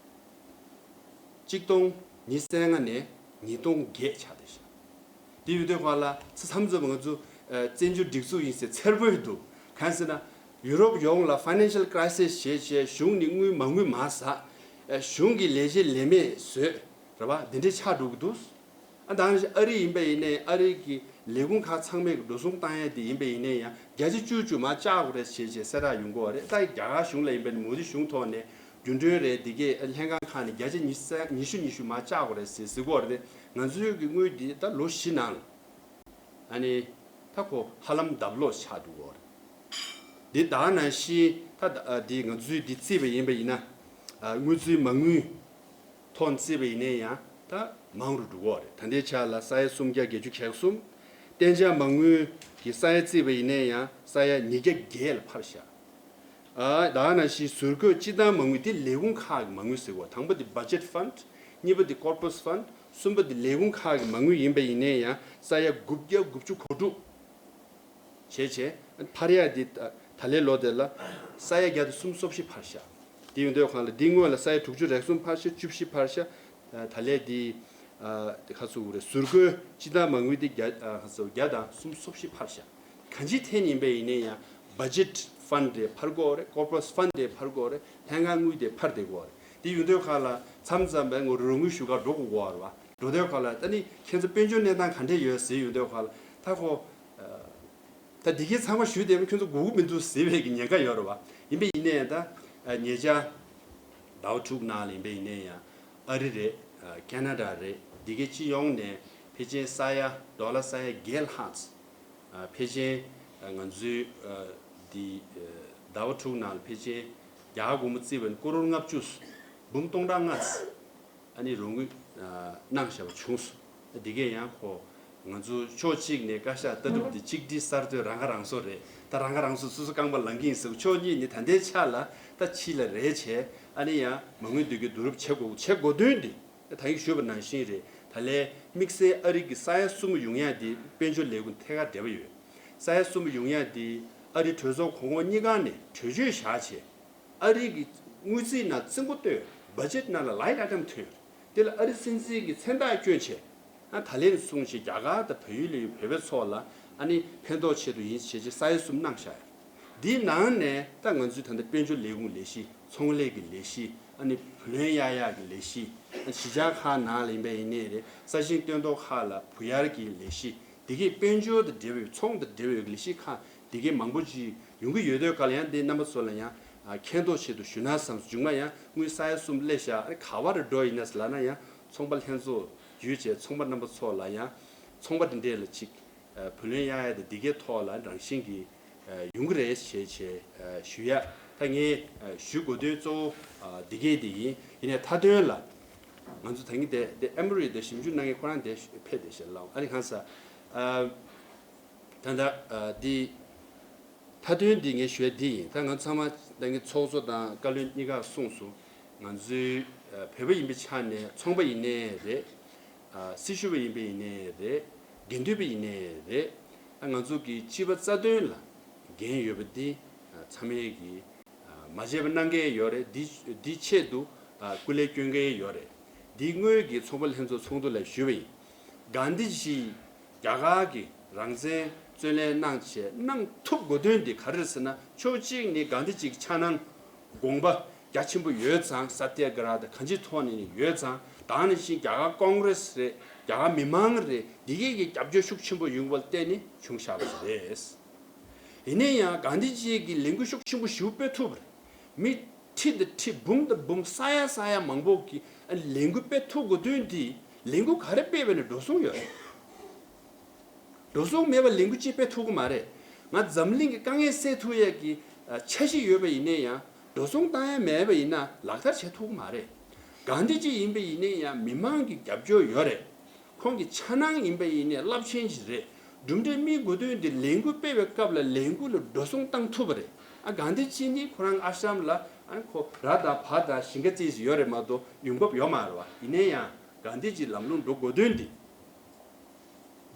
གཅིག་སྟོང་ཉི་ཤུ་རྩ་ལྔ་ནས་ཉིས་སྟོང་བརྒྱད་ཆགས་བསྡད་ཤག་དེ་ཡོད་དུས་སྒང་ལ་ཚེ་མཚམས་མཚམས་ང་ཚོ་ཨ་བཙན་བྱོལ་སྒྲིག་འཛུགས་ཡིན་ཟེར་འཚེར་པོ་འདུག་གང་ཟེར་ན་ཡུ་རོབ་ཡོངས་ལ་ཕའི་ནན་ཤལ་ཀྲའི་སིས་བྱས་བྱས་གཞུང་ནས་དངུལ་མ་དངུལ་མར་ཟག་ཨ་གཞུང་གི་ལས་བྱེད་ལས་མེད་བཟོས་རེད་བ། དེ་འདྲས་ཆགས་འགྲོ་གི་འདུག་ཨ་ད་ཨ་རི་ཡིན་པ་ཡིན་ནའི་ཨ་རི་གི་ལས་ཁུངས་ཁག་ཚང་མས་འགྲོ་སོང་བཏང་ཡས་དེ་ཡིན་པ་ཡིན་ནའི་ཡང་བརྒྱ་ཆ་བཅུ་བཅུ་མར་བཅག་དགོས་རེད་ཞེས་བྱས་གསལ་བསྒྲགས་ཡོང་གི་ཡོད་རེད། ད་རྒྱ་གར་གཞུང་ལ་ཡིན་པ་ཡིན་ནའི་མོ་དི་གཞུང་ཐོག་ནས་རྒྱུན་གྲོན་རེད། འདི་གའི་ལྷན་ཁང་ཁག་ནས་བརྒྱ་ཆ་ཉི་ཤུ་ཉི་ཤུ་མར་བཅག་དགོས་རེད་ཟེར་ཟེར་གི་ཡོད་རེད། ང་ཚོའི་གི་དངུལ་འདི་ད་ལོ་བཞི་ནང་ལ་ཨ་ནི་ད་ཁོ་ཧ་ལམ་ལྡབ་ལོག་ཆགས་འགྲོ་གི་ཡོད་རེད། འདི་ད་ནང་བཞིན་ད་ཨ་འདི་ང་ཚོའི་འདི་བརྩིས་པ་ཡིན་པ་ཡིན་ན་ཨ་དངུལ་རྩིས་མ་དངུལ་ཐོག་བརྩིས་པ་ཡིན་ནའི་ཡང་ད་མང་རུ་འགྲོ་གི་ཡོད་རེད། ད་ལྟའི་ཆ་ལ་ས་ཡ་སུམ་བརྒྱ་བརྒྱད་ཅུ་གྱ་གསུམ། གཏན་འཇགས་མ་དངུལ་གྱི་ས་ཡ་བརྩིས་པ་ཡིན་ནའི་ཡང་ས་ཡ་ཉིས་བརྒྱ་བརྒྱད་ལ་འཕར་ཤག་ཨ་ད་ནང་བཞིན་ཟུར་བཀོད་སྤྱི་བཏང་མ་དངུལ་དེ་ལས་ཁུངས་ཁག་གི་མ་དངུལ་ཟེར་གོ། དང་པོ་དེ་budget fund། གཉིས་པ་དེ་corpus fund། གསུམ་པ་དེ་ལས་ཁུངས་ཁག་གི་མ་དངུལ་ཡིན་པ་ཡིན་ནའི་ཡང་ས་ཡ་དགུ་བརྒྱ་དགུ་བཅུ་གོ་དྲུག་བྱས་བྱས་འཕར་ཡག་འདི་ད་ད་ལོའི་ལོ་དེ་ལ་ས་ཡ་བརྒྱ་དང་སུམ་ཅུ་སོ་བཞི་འཕར་ཤག་དེ་ཡོང་དུས་སྒང་ལ་འདི་སྔོན་ལ་ས་ཡ་དྲུག་ཅུ་རེ་གསུམ་འཕར་ཤག་བཅུ་བཞི་འཕར་ཤག་ད་ལོའི་འདི་ཨ་ཁ་ཚུགས་རེད། ཟུར་བཀོད་སྤྱི་བཏང་མ་དངུལ་འདི་བརྒྱ་ཨ་ཁ་ཚུགས་བརྒྱ་དང་སུམ་ཅུ་སོ་བཞི་འཕར་ཤག་གང་ཅིའི་ཐད་ཡིན་པ་ཡིན་ནའི་ཡང་budget fund དེ་འཕར་གི་ཡོད་རེད། corpus fund དེ་འཕར་གི་ཡོད་རེད། ལྷན་ཁང་དངུལ་དེ་འཕར་བསྡད་ཀྱི་ཡོད་རེད། དེ་ཡོང་དུས་སྒང་ལ་མཚམས་མཚམས་པའི་ངོ་རོགས་དངུལ་ཞུ་ག་འགྲོ་དགོས་ཀྱི་ཡོད་རེད་བ། འགྲོ་དུས་སྒང་ལ་ད་ནི་ཁྱེད་ཚོ་དཔལ་འབྱོར་གནས་སྟངས་ག་འདྲས་ཡོད་ཟེར་ཡོང་དུས་སྒང་ལ་ད་ཁོ་ཨ་ ད་འདི་གའི་ཚང་མ་ཞུས་བསྡད་ན་ཁྱོད་ཚོ་གོ་གི་མི་འདུག་ཟེར་བའི་གི་ཉེན་ཁ་ཡོད་རེད་བ། ཡིན་པ་ཡིན་ནའི་ད་ཉེ་ཆར་ཟླ་བ་དྲུག་ནང་ལ་ཡིན་པ་ཡིན་ནའི་ཡང་ཨ་རི་རེད། ཁེ་ན་ཌ་རེད། འདི་གའི་སྤྱི་ཡོངས་ནས་ཕལ་ཆེར་ས་ཡ་ཌོ་ལར་ས་ཡ་བརྒྱད་ལྷག་ཙམ་ཕལ་ཆེར་ང་ཚོའི་འདི་ཟླ་བ་དྲུག་ནང་ལ་ཕལ་ཆེར་རྒྱ་གར་སྒོར་མོ་བརྩིས་པ་ཡིན་ན་ཀོ་རོར་ལྔ་བཅུ་འབུམ་སྟོང་ཕྲག་ལྔ་ཙམ། ཨ་ནི་རོགས་དངུལ་གནང་བཞག་པ་བྱུང་སོང་། འདི་གས་ཡང་ཁོ་ང་ཚོ་ཕྱོགས་གཅིག་ནས་བཀའ་ཤག་ལྟ་གྲུབ་འདི་གཅིག་སྒྲིལ་གསར་གཏོད་རང་ཁ་རང་གསོ་རེད། ད་རང་ཁ་རང་གསོ་སོ་སོ་རྐང་པ་ལངས་ཀྱི་ཡིན་ཟེར། ཕྱོགས་གཉིས་ནས་ད་ལྟའི་ཆ་ལ་ད་ཕྱི་ལ་རེད་བྱས། ཨ་ནི་ཡང་མ་དངུལ་བསྡུ་རྒྱུ་བསྡུ་རུབ་བྱེད་དགོས་བྱེད་དགོས་དོན་འདི་ད་ཡིག་ཞུས་པ་ནང་བཞིན་རེད། ད་ལན་དམིགས་བསལ་ཨ་རི་གི་ས་ཡ་གསུམ་ཡོང་ཡ་འདི་དཔལ་འབྱོར་ལས་ཁུངས་ཐད་ཀར་འབྲེལ་བ་ཡོད། ས་ཡ་གསུམ་ཡོང་ཡ་འདི་ཨ་རི་གྲོས་ཚོགས་གོང་འོག་གཉིས་ཀ་ནས་གྲོས་ཆོད་བཞག་བྱས། ཨ་རི་གི་དངུལ་རྩིས་ནང་རྩིས་འགོ་བཏོན། བ་ཇེཊ་ནང་ལ་ལའིན་ཨའི་ཊམ་ཐོན། དེ་ལ་ཨ་རི་སྲིད་འཛིན་གྱི་མཚན་རྟགས་བསྐྱོན་བྱས། ཨ་ད་ལན་གསུངས་བྱས་རྒྱ་གར་དང་བལ་ཡུལ་ལ་ཡོད་བོད་པའི་ཚོགས་ལ་ཨ་ནི་ཕན་ཐོགས་ཆེད་དུ་ཡིན་བྱས་བྱས་ས་ཡ་གསུམ་གནང་བཞག་ཡོད། འདིའི་ནང་ནས་ད་ང་ཚོའི་ད་ལྟ་དཔལ་འབྱོར་ལས་ཁུངས་ལས་གཞི། ཚོང་ལས་ཀྱི་ལས་གཞི། ཨ་ནི་བུ་ལོན་གཡར་ཡག་གི་ལས་གཞི། ཨ་གཞིས་ཆགས་ཁག་ནང་ལ་ཡིན་པ་ཡིན་ནའི་རེད། ས་ཞིང་སྟོན་ཐོག་ཁག་ལ་བུ་གཡར་གྱི་ལས་གཞི། འདི་གའི་དཔལ་འབྱོར་དང་འབྲེལ་བའི་ཚོང་དང་འབྲེལ་བའི་ལས་གཞི་ཁག་འདི་གའི་མང་པོ་ཅིག་ཡོང་གི་ཡོད་དུས་ག་ལ་ཡང་འདི་རྣམ་པ་ཚོ་ལ་ཡང་མཁྱེན་རྟོགས་ཆེད་དུ་ཞུ་ན་བསམས། མཇུག་མ་ཡང་དངུལ་ས་ཡ་གསུམ་སླེབས་ཤག་ཨ་ནི་ག་བར་འགྲོ་ཡིན་ན་ཟེར་ལབ་ན་ཡང་ཚོང་པ་ལྷན་ཚོགས་བརྒྱུད་བྱས་ཚོང་པ་རྣམ་པ་ཚོ་ལ་ཡང་ཚོང་པ་འདི་འདྲས་ལ་ཅིག་བུ་ལོན་གཡར་ཡ་དང་འདི་གའི་ཐོག་ལ་རང་བཞིན་གྱི་ཡོང་གི་རེད་ཞེས་བྱས་ཞུ་ཡ། ད་ངས་ཞུ་དགོས་དོན་གཙོ་བོ་འདི་གས་འདི་ཡིན། ཡིན་ནའི་མཐའ་དོན་ལ་ང་ཚོ་ད་གིན་དེ་དེ་ཨེ་མོ་རི་དེ་ཞིབ་འཇུག་གནང་མཁན་ཁོ་རང་དེ་ཕེབས་བསྡད་ཤག་ལ། ཨ་ནི་གང་ཟེར། ད་ལྟ་འདི་མཐའ་དོན་འདི་ངས་ཞུ་ཡ་འདི་ཡིན། ད་ང་ཚང་མ་ད་གིན་ཚོགས་གཙོ་དང་བཀའ་བློན་གཉིས་ཀ་གསུངས་སོང་། ང་ཚོའི་བོད་པ་ཡིན་པའི་ཆ་ནས་ཚོང་པ་ཡིན་ནའི་རེད། སྲི་ཞུ་བ་ཡིན་པ་ཡིན་ནའི་རེད། དགེ་འདུན་པ་ཡིན་ནའི་རེད། ང་ཚོ་གི་སྤྱི་པ་རྩ་དོན་ལ་འགན་ཡོད་པ་འདི་ཚང་མས་ཀྱི་མ་བརྗེད་པ་གནང་གི་ཡོད་རེད། འདི་འདི་ཆེད་དུ་སྐུ་ལས་སྐྱོན་གི་ཡོད་རེད། འདི་སྔོན་གྱི་ཚོང་པ་ལྷན་ཚོགས་ཚོགས་འདུ་ལ་ཞུས་པ་ཡིན། གྷན་དྷི་ཇི་རྒྱ་གར་གྱི་རང་བཙན་རྩོད་ལེན་གནང་བྱས་གནང་ཐུབ་དགོས་དོན་འདི་ག་རེ་རེད་ཟེར་ན། ཕྱོགས་གཅིག་ནས་གྷན་དྷི་ཇི་གི་འཆར་སྣང་དགོངས་པ་རྒྱ་ཆེན་པོ་ཡོད་ཙང་། ས་ཏྱ་གྷ་ར་དང་གང་ཅིའི་ཐོག་ནས་ནི་ཡོད་ཙང་། ད་ནང་བཞིན་རྒྱ་གར་ཀོང་རེ་སི་རེད། རྒྱ་གར་མི་མང་རེད། འདི་གས་ཀྱི་རྒྱབ་སྐྱོར་ཤུགས་ཆེན་པོ་ཡོང་བ་ལ་བརྟེན་ནས་བྱུང་བཞག་པ་ཞིག་རེད། ཡིན་ན་ཡང་གྷན་དྷི་ཇི་གིས་ལས་འགུལ་ཤུགས་ཆེན་པོ་ཞིག་སྤེལ་ཐུབ་པ་རེད། མི་ཁྲི་དང་ཁྲི་འབུམ་དང་འབུམ་ས་ཡ་ས་ཡ་མང་པོ་གིས་ལས་འགུལ་སྤེལ་ཐུབ་དགོས་དོན་དེ་ལས་འགུལ་ག་རེ་སྤེལ་བས་ན་འགྲོ་སོང་ཡོད་རེད། འགྲོ་སོང་མེད་པར་ལས་འགུལ་ཅིག་སྤེལ་ཐུབ་ཀྱི་མ་རེད། ང་འཛམ་གླིང་གི་དཀའ་ངལ་སེལ་ཐུབ་ཡས་ཀྱི་འཆར་གཞི་ཡོད་པ་ཡིན་ན་ཡང་འགྲོ་སོང་བཏང་ཡས་མེད་པ་ཡིན་ན་ལག་བསྟར་བྱེད་ཐུབ་ཀྱི་མ་རེད། གྷན་དྷི་ཇི་ཡིན་པ་ཡིན་ན་ཡང་མི་མང་གི་རྒྱབ་སྐྱོར་ཡོད་རེད། ཁོང་གི་འཆར་སྣང་ཡིན་པ་ཡིན་ནའི་རླབས་ཆེན་ཞིག་རེད། གྲུབ་འབྲས་སྨིན་དགོས་དོན་དེ་ལས་འགུལ་སྤེལ་བའི་སྐབས་ལ་ལས་འགུལ་ལ་འགྲོ་སོང་བཏང་ཐུབ་པ་རེད། ཨ་གྷན་དྷི་ཇི་ནི་ཁོ་རང་ཨ་ཤམ་ལ་ཨ་ཁོ་ར་དང་བ་དང་ཞིང་ཁ་རྩིས་ཡོད་རེད་མ་གཏོགས་ཡོང་འབབ་ཡོད་མ་རེད་བ། ཡིན་ན་ཡང་གྷན་དྷི་ཇི་ལམ་ལྷོང་འགྲོ་དགོས་དོན་དེ་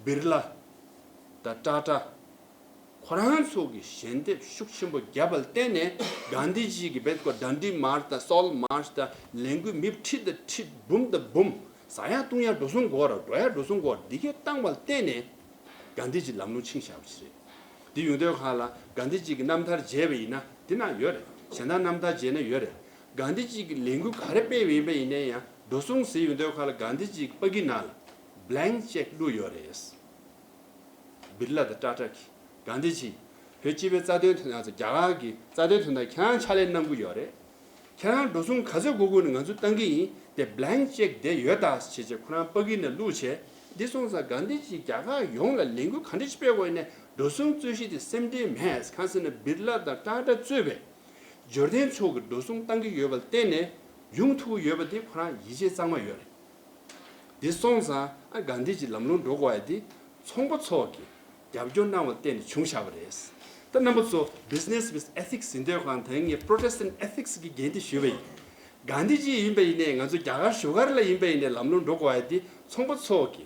བིར་ལ་དང་ཊ་ཊ་ཁོ་རང་ཚོ་གི་ཞལ་འདེབས་ཤུགས་ཆེན་པོ་བརྒྱབ་པ་ལ་བརྟེན་ནས་གྷན་དྷི་ཇི་གི་བེད་ཀོ་ཌན་ཌི་མཱར་ཆ་དང་སོལཊ་མཱར་ཆ་དང་ལས་འགུལ་མི་ཁྲི་དང་ཁྲི་འབུམ་དང་འབུམ་ཟ་ཡ་བཏུང་ཡ་འགྲོ་སོང་དགོས་ར་འགྲོ་ཡ་འགྲོ་སོང་དགོས་ར་འདི་གས་བཏང་བ་ལ་བརྟེན་ནས་གྷན་དྷི་ཇི་ལམ་ལྷོང་ཕྱིན་བཞག་པ་ཞིག་རེད། འདི་ཡོང་དུས་ཁ་ལ་གྷན་དྷི་ཇི་གི་རྣམ་ཐར་མཇལ་བ་ཡིན་ན་འདི་ན་ཡོད་རེད། གཞན་དག་རྣམ་ཐར་མཇལ་ན་ཡོད་རེད། གྷན་དྷི་ཇི་གི་ལས་འགུལ་ག་རེ་སྤེལ་བ་ཡིན་པ་ཡིན་ན་ཡང་འགྲོ་སོང་ཟེར་ཡོང་དུས་ཁ་ལ་གྷན་དྷི་ཇི་གི་པ་ཀི་ནང་ལ་བྷ་ལེངཀ་ཅེག་བླུགས་ཡོད་རེད། བིར་ལ་དང་ཊ་ཊ་གིས་གྷན་དྷི་ཇི་བོད་སྤྱི་པའི་རྩ་དོན་དོན་དག་རྒྱ་གར་གྱི་རྩ་དོན་དོན་དག་ཁྱེད་རང་ཕྱག་ལས་གནང་གི་ཡོད་རེད། ཁྱེད་རང་འགྲོ་སོང་ག་ཚོད་དགོས་དགོས་ནས་ང་ཚོས་བཏང་གི་ཡིན། དེ་བྷ་ལེངཀ་ཅེག་དེ་ཡོད་ད་བྱས་བྱས་ཁོ་རང་པ་ཀི་ནང་བླུགས་བྱས་འདི་སོང་ཙང་གྷན་དྷི་ཇི་རྒྱ་གར་ཡོངས་ལ་ལས་འགུལ་ག་འདྲ་ཞིག་སྤེལ་དགོས་ཡིན་ནའི་འགྲོ་སོང་རྩོད་གཞི་དེ་སེམས་ཁྲལ་མེད། གང་ཟེར་ན་བིར་ལ་དང་ཊ་ཊ་གཙོས་པའི་འབྱོར་ལྡན་ཚོ་གི་འགྲོ་སོང་བཏང་གི་ཡོད་པ་ལ་བརྟེན་ནས་ཡོང་ཐུབ་ཀྱི་ཡོད་པ་དེ་ཁོ་རང་ཡིད་ཆེས་གཙང་མ་ཡོད་རེད། དེ་སོང་ཙང་ཨ་གྷན་དྷི་ཇི་ལམ་ལྷོང་འགྲོ་དགོས་ཡ་དེ་ཚོང་པ་ཚོ་གི་རྒྱབ་སྐྱོར་གནང་བ་བརྟེན་ནས་བྱུང་བཞག་པ་རེད། ད་རྣམ་པ་ཚོ་Business with Ethics ཟིན་དུས་གང་དེ་ངས་Protestant Ethics གི་འགན་དེ་ཞུས་པ་ཡིན། གྷན་དྷི་ཇི་ཡིན་པ་ཡིན་ནའི་ང་ཚོ་རྒྱ་གར་བཞུགས་སྒར་ལ་ཡིན་པ་ཡིན་ནའི་ལམ་ལྷོང་འགྲོ་དགོས་ཡ་དེ་ཚོང་པ་ཚོ་གི་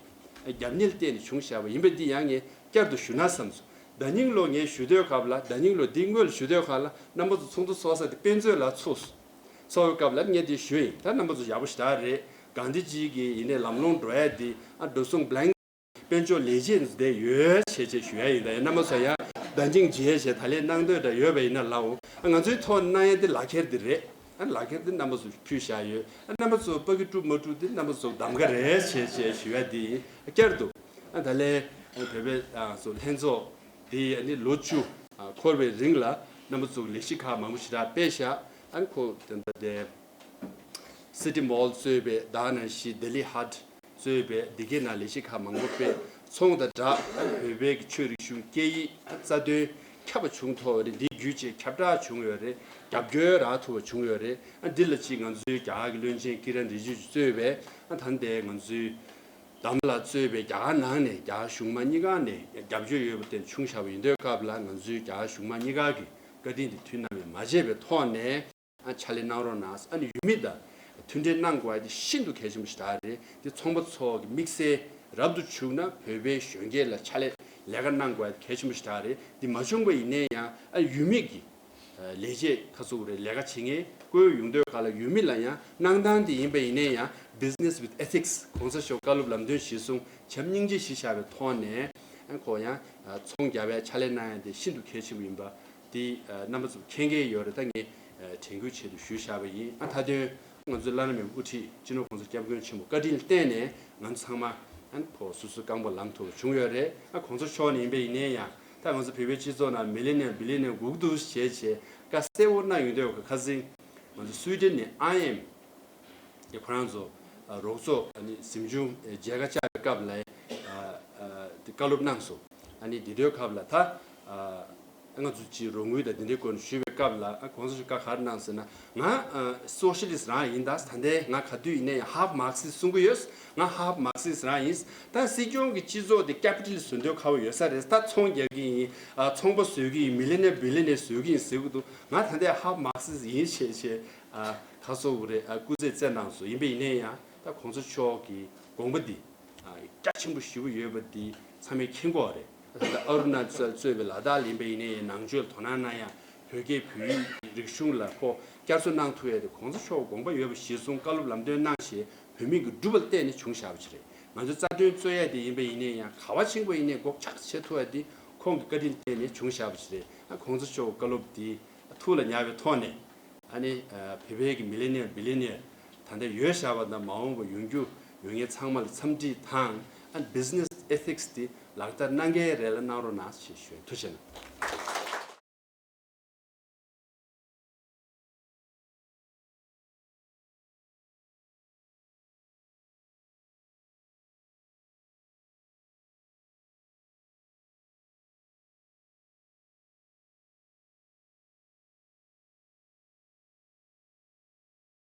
རྒྱབ་གཉེར་བརྟེན་ནས་བྱུང་བཞག་པ་ཡིན་པ་འདི་ཡང་ངས་བསྐྱར་དུ་ཞུ་ན་བསམ་སོང་། ད་ཉིང་ལོ་ངས་ཞུ་དུས་སྐབས་ལ་ད་ཉིང་ལོ་འདི་སྔོན་ལ་ཞུ་དུས་སྐབས་ལ་རྣམ་པ་ཚོ་ཚོགས་འདུ་ཚོགས་ས་དེ་དཔེ་མཛོད་ལ་ཚུགས་སོང་། ཚོགས་པའི་སྐབས་ལ་ངས་དེ་ཞུས་ཡིན། ད་རྣམ་པ་ཚོ་ཡག་པོ་ཞེ་དྲག་རེད། གྷན་དྷི་ཇི་གི་ཡིན་ནའི་ལམ་ལྷོང་འགྲོ་ཡ་དེ་ཨ་འགྲོ་སོང་བྷ་ལེངཀ་དཔལ་འབྱོར་ལས་བྱེད་དེ་ཡོད་བྱས་བྱས་ཞུ་ཡ་ཡིན། ད་ཡང་རྣམ་པ་ཚོ་ཡང་ད་ཅིང་རྗེས་བྱས་ད་ལན་གནང་འདོད་འདྲ་ཡོད་པ་ཡིན་ན་ལའོ། ཨ་ང་ཚོའི་ཐོག་གནང་ཡ་དེ་ལག་ཁྱེར་དེ་རེད། ཨ་ལག་ཁྱེར་དེ་རྣམ་པ་ཚོ་ཕུལ་བཞག་ཡོད། ཨ་རྣམ་པ་ཚོ་ཕ་གི་སྒྲུབ་མ་སྒྲུབ་དེ་རྣམ་པ་ཚོ་གདམ་ག་རེད་བྱས་བྱས་ཞུ་ཡ་དེ་ཡིན། ཨ་བསྐྱར་དུ་ཨ་ད་ལན་ཨ་བོད་པའི་ཨ་ཚོ་ལྷན་ཚོགས་ དེ་ཨ་ནི་ལོ་བཅུ་འཁོར་བའི་རིང་ལ་རྣམ་པ་ཚོ་ལས་གཞི་ཁག་མང་པོ་ཞེ་དྲག་སྤེལ་ཤག་ཨ་ནི་ཁོ་དེ་འདྲ་དེ་སི་ཊི་མོལ་གཙོས་པའི་ད་ནང་བཞིན་ལྡི་ལི་ཧཊ་གཙོས་པའི་འདི་གའི་ནང་ལས་གཞི་ཁག་མང་པོ་སྤེལ། ཚོང་དང་སྦྲགས་བོད་པའི་གི་ཆོས་རིག་གཞུང་སྐད་ཡིག་རྩ་དོན་ཁྱབ་པ་བྱུང་ཐུབ་པ་རེད། འདི་བརྒྱུད་བྱས་ཁྱབ་བསྒྲགས་བྱུང་ཡོད་རེད། རྒྱབ་སྐྱོར་རག་ཐུབ་པ་བྱུང་ཡོད་རེད། ཨ་འདི་ལ་གཅིག་ང་ཚོའི་རྒྱ་གར་གྱི་བློན་ཆེན་ཀི་རན་རི་ཇི་ཇུ་གཙོས་པའི་ཨ་ད་ལྟའི་ང་ཚོའི་འདམ་ལ་གཙོས་པའི་རྒྱ་གར་ནང་ནས་རྒྱ་གར་གཞུང་མང་གཉིས་ཀ་ནས་རྒྱབ་སྐྱོར་ཡོད་པ་དེ་བྱུང་བཞག་པ་ཡིན་དུས་སྐབས་ལ་ང་ཚོའི་རྒྱ་གར་གཞུང་མང་གཉིས་ཀ་གི་བཀའ་དྲིན་དེ་དུས་ནམ་ཡང་མ་བརྗེད་པའི་ཐོག་ནས། ཨ་ཕྱག་ལས་གནང་རོགས་གནང་། ཨ་ནི་ཡུལ་མི་དང་མཐུན་འབྲེལ་གནང་དགོས་པ་དེ་ཤིན་ཏུ་གལ་ཆེན་པོ་ཞིག་རེད། དེ་ཚོང་པ་ཚོ་གི་དམིགས་བསལ་རབ་ཏུ་བྱུང་ན་བོད་པའི་གཞོན་སྐྱེས་ལ་ཕྱག་ལས་ལས་ཀ་གནང་དགོས་པ་དེ་གལ་ཆེན་པོ་ཞིག་རེད། དེ་མ་བྱུང་པ་ཡིན་ན་ཡང་ཨ་ཡུལ་མི་གི་ལས་བྱེད་ཁ་ཚུགས་རེད། ལས་ཀ་བྱེད་མཁན་བསྐོས་ཡོང་དུས་ག་ལ་ཡུལ་མི་ལ་ཡང་གནང་སྟངས་དེ་ཡིན་པ་ཡིན་ན་ཡང་Business with Ethics གོང་ས་མཆོག་བཀའ་སློབ་ལམ་སྟོན་གཞིར་བཟུང་བྱམས་སྙིང་རྗེ་གཞི་བཞག་པའི་ཐོག་ནས་ཨ་ཁོ་ཡང་ཚོང་རྒྱག་པའི་ཕྱག་ལས་གནང་ཡ་དེ་ཤིན་ཏུ་གལ་ཆེན་པོ་ཡིན་པ། དེ་རྣམ་པ་ཚོ་མཁྱེན་གྱི་ཡོད་རེད། ད་ངས་དྲན་སྐུལ་ཆེད་དུ་ཞུས་བཞག་པ་ཡིན། ཨ་མཐའ་དོན་ང་ཚོའི་བླ་ན་མེད་པའི་དབུ་ཁྲིད་སྤྱི་ནོར་༸གོང་ས་༸སྐྱབས་མགོན་ཆེན་པོ་བཀའ་དྲིན་ལ་བརྟེན་ནས་ང་ཚོ་ཚང་མ་ཨ་ཕོ་སོ་སོའི་རྐང་པ་ལངས་ཐུབ་པ་བྱུང་ཡོད་རེད། ཨ་གོང་ས་མཆོག་ནས་ཡིན་པ་ཡིན་ནའི་ཡང་ད་ང་ཚོ་བོད་པའི་སྤྱི་ཚོགས་ནང་མི་ལི་ནེ་བི་ལི་ནེ་སྒུག་འདུག་བྱས་བྱས་བཀའ་གསལ་བོ་གནང་ཡོང་དུས་ཁ་སང་ང་ཚོ་སུའི་ཌེན་ནས་ཨའི་ཨེམ་ཁོ་རང་ཚོ་རོགས་ཚོགས་ཨ་ནི་གཟིམ་ཆུང་མཇལ་ཁ་བཅར་བའི་སྐབས་ལ་ཨ་ཨ་དེ་བཀའ་སློབ་གནང་སོང་། ཨ་ནི་དེ་དུས་སྐབས་ལ་ད་ཨ་ང་ཚོ་ཅིག་རོགས་དངུལ་དང་དེ་འདྲའི་སྐོར་ནས་ཞུས་པའི་སྐབས་ལ་ཨ་གོང་ས་མཆོག་བཀའ་ག་རེ་གནང་ཟེར་ན། ང་ཨ་སོ་ཤི་ལི་སི་རང་ཡིན། ད་ད་ལྟའི་ང་ག་དུས་ཡིན་ན་ཡང་ཧབ་མར་ཁི་སི་གསུང་གི་ཡོད། ང་ཧབ་མར་ཁི་སི་རང་ཡིན། ད་སྲིད་སྐྱོང་གི་སྤྱི་ཚོགས་དེ་ཀེ་པི་ཊལ་བཟོ་འདོད་ཁ་བོ་ཡོད་ས་རེད། ད་ཚོང་རྒྱག་གི་ཡིན། ཨ་ཚོང་པ་བཟོ་གི་ཡིན། མི་ལི་ནེ་བི་ལི་ནེ་བཟོ་གི་ཡིན་ཟེར་གི་འདུག་ང་ད་ལྟའི་ཧབ་མར་ཁི་སི་ཡིན་ཞེས་བྱས་ཨ་ག་སོ་བོ་རེད། ཨ་སྐུ་ཚེ་བསྩལ་གནང་སོང་། ཡིན་པ་ཡིན་ན་ཡང་ད་གོང་ས་མཆོག་གི་དགོངས་པ་འདི་རྒྱ་ཆེན་པོ་ཞེ་པོ་ཡོད་པ་འདི་ཚང་མས་མཁྱེན་གྱི་ཡོད་རེད། ད་ལྟ་ཨ་རུ་ན་ཅལ་གཙོས་པའི་ལ་དྭགས་ལ་ཡིན་པ་ཡིན་ནའི་ནང་ཆོས་ལ་དོ་སྣང་གནང་ཡ། བོད་སྐད་བོད་ཡིག་རིག་གཞུང་ལ་ཁོ་བསྐྱར་གསོ་གནང་ཐུབ་ཡ་དེ་གོང་ས་མཆོག་དགོངས་པ་ཡོད་པ་གཞིར་བཟུང་བཀའ་སློབ་ལམ་སྟོན་གནང་བྱས་བོད་མི་གི་སྒྲུབ་པ་ལ་བརྟེན་ནས་བྱུང་བཞག་པ་ཞིག་རེད། ང་ཚོ་རྩ་དོན་རྩོད་ཡ་དེ་ཡིན་པ་ཡིན་ནའི་ཡང་ག་བ་ཕྱིན་པ་ཡིན་ནའི་འགོག་ཆགས་བྱེད་ཐུབ་ཡ་དེ་ཁོང་གི་བཀའ་དྲིན་ལ་བརྟེན་ནས་བྱུང་བཞག་པ་ཞིག་རེད། ཨ་གོང་ས་མཆོག་བཀའ་སློབ་དེ་ཐུགས་ལ་ཉར་བའི་ཐོག་ནས། ཨ་ནི་ཨ་བོད་པའི་གི་མི་ལི་ནེ་ཡར་བི་ལི་ནེ་ཡར་ད་ལྟ་ཡོད་བཞག་པ་དང་མ་འོངས་པ་ཡོང་རྒྱུ་ཡོད་མཁན་ཚང་མ་ལ་འཚམས་འདྲི་དང་། ཨ་ནི་བི་ཛི་ནེ་སི་ཨེ་ཐིག་སི་དེ་ལག་བསྟར་གནང་གལ་རེ་ལ་གནང་རོགས་གནང་ཞེས་ཞུ། ཐུགས་རྗེ་གནང་།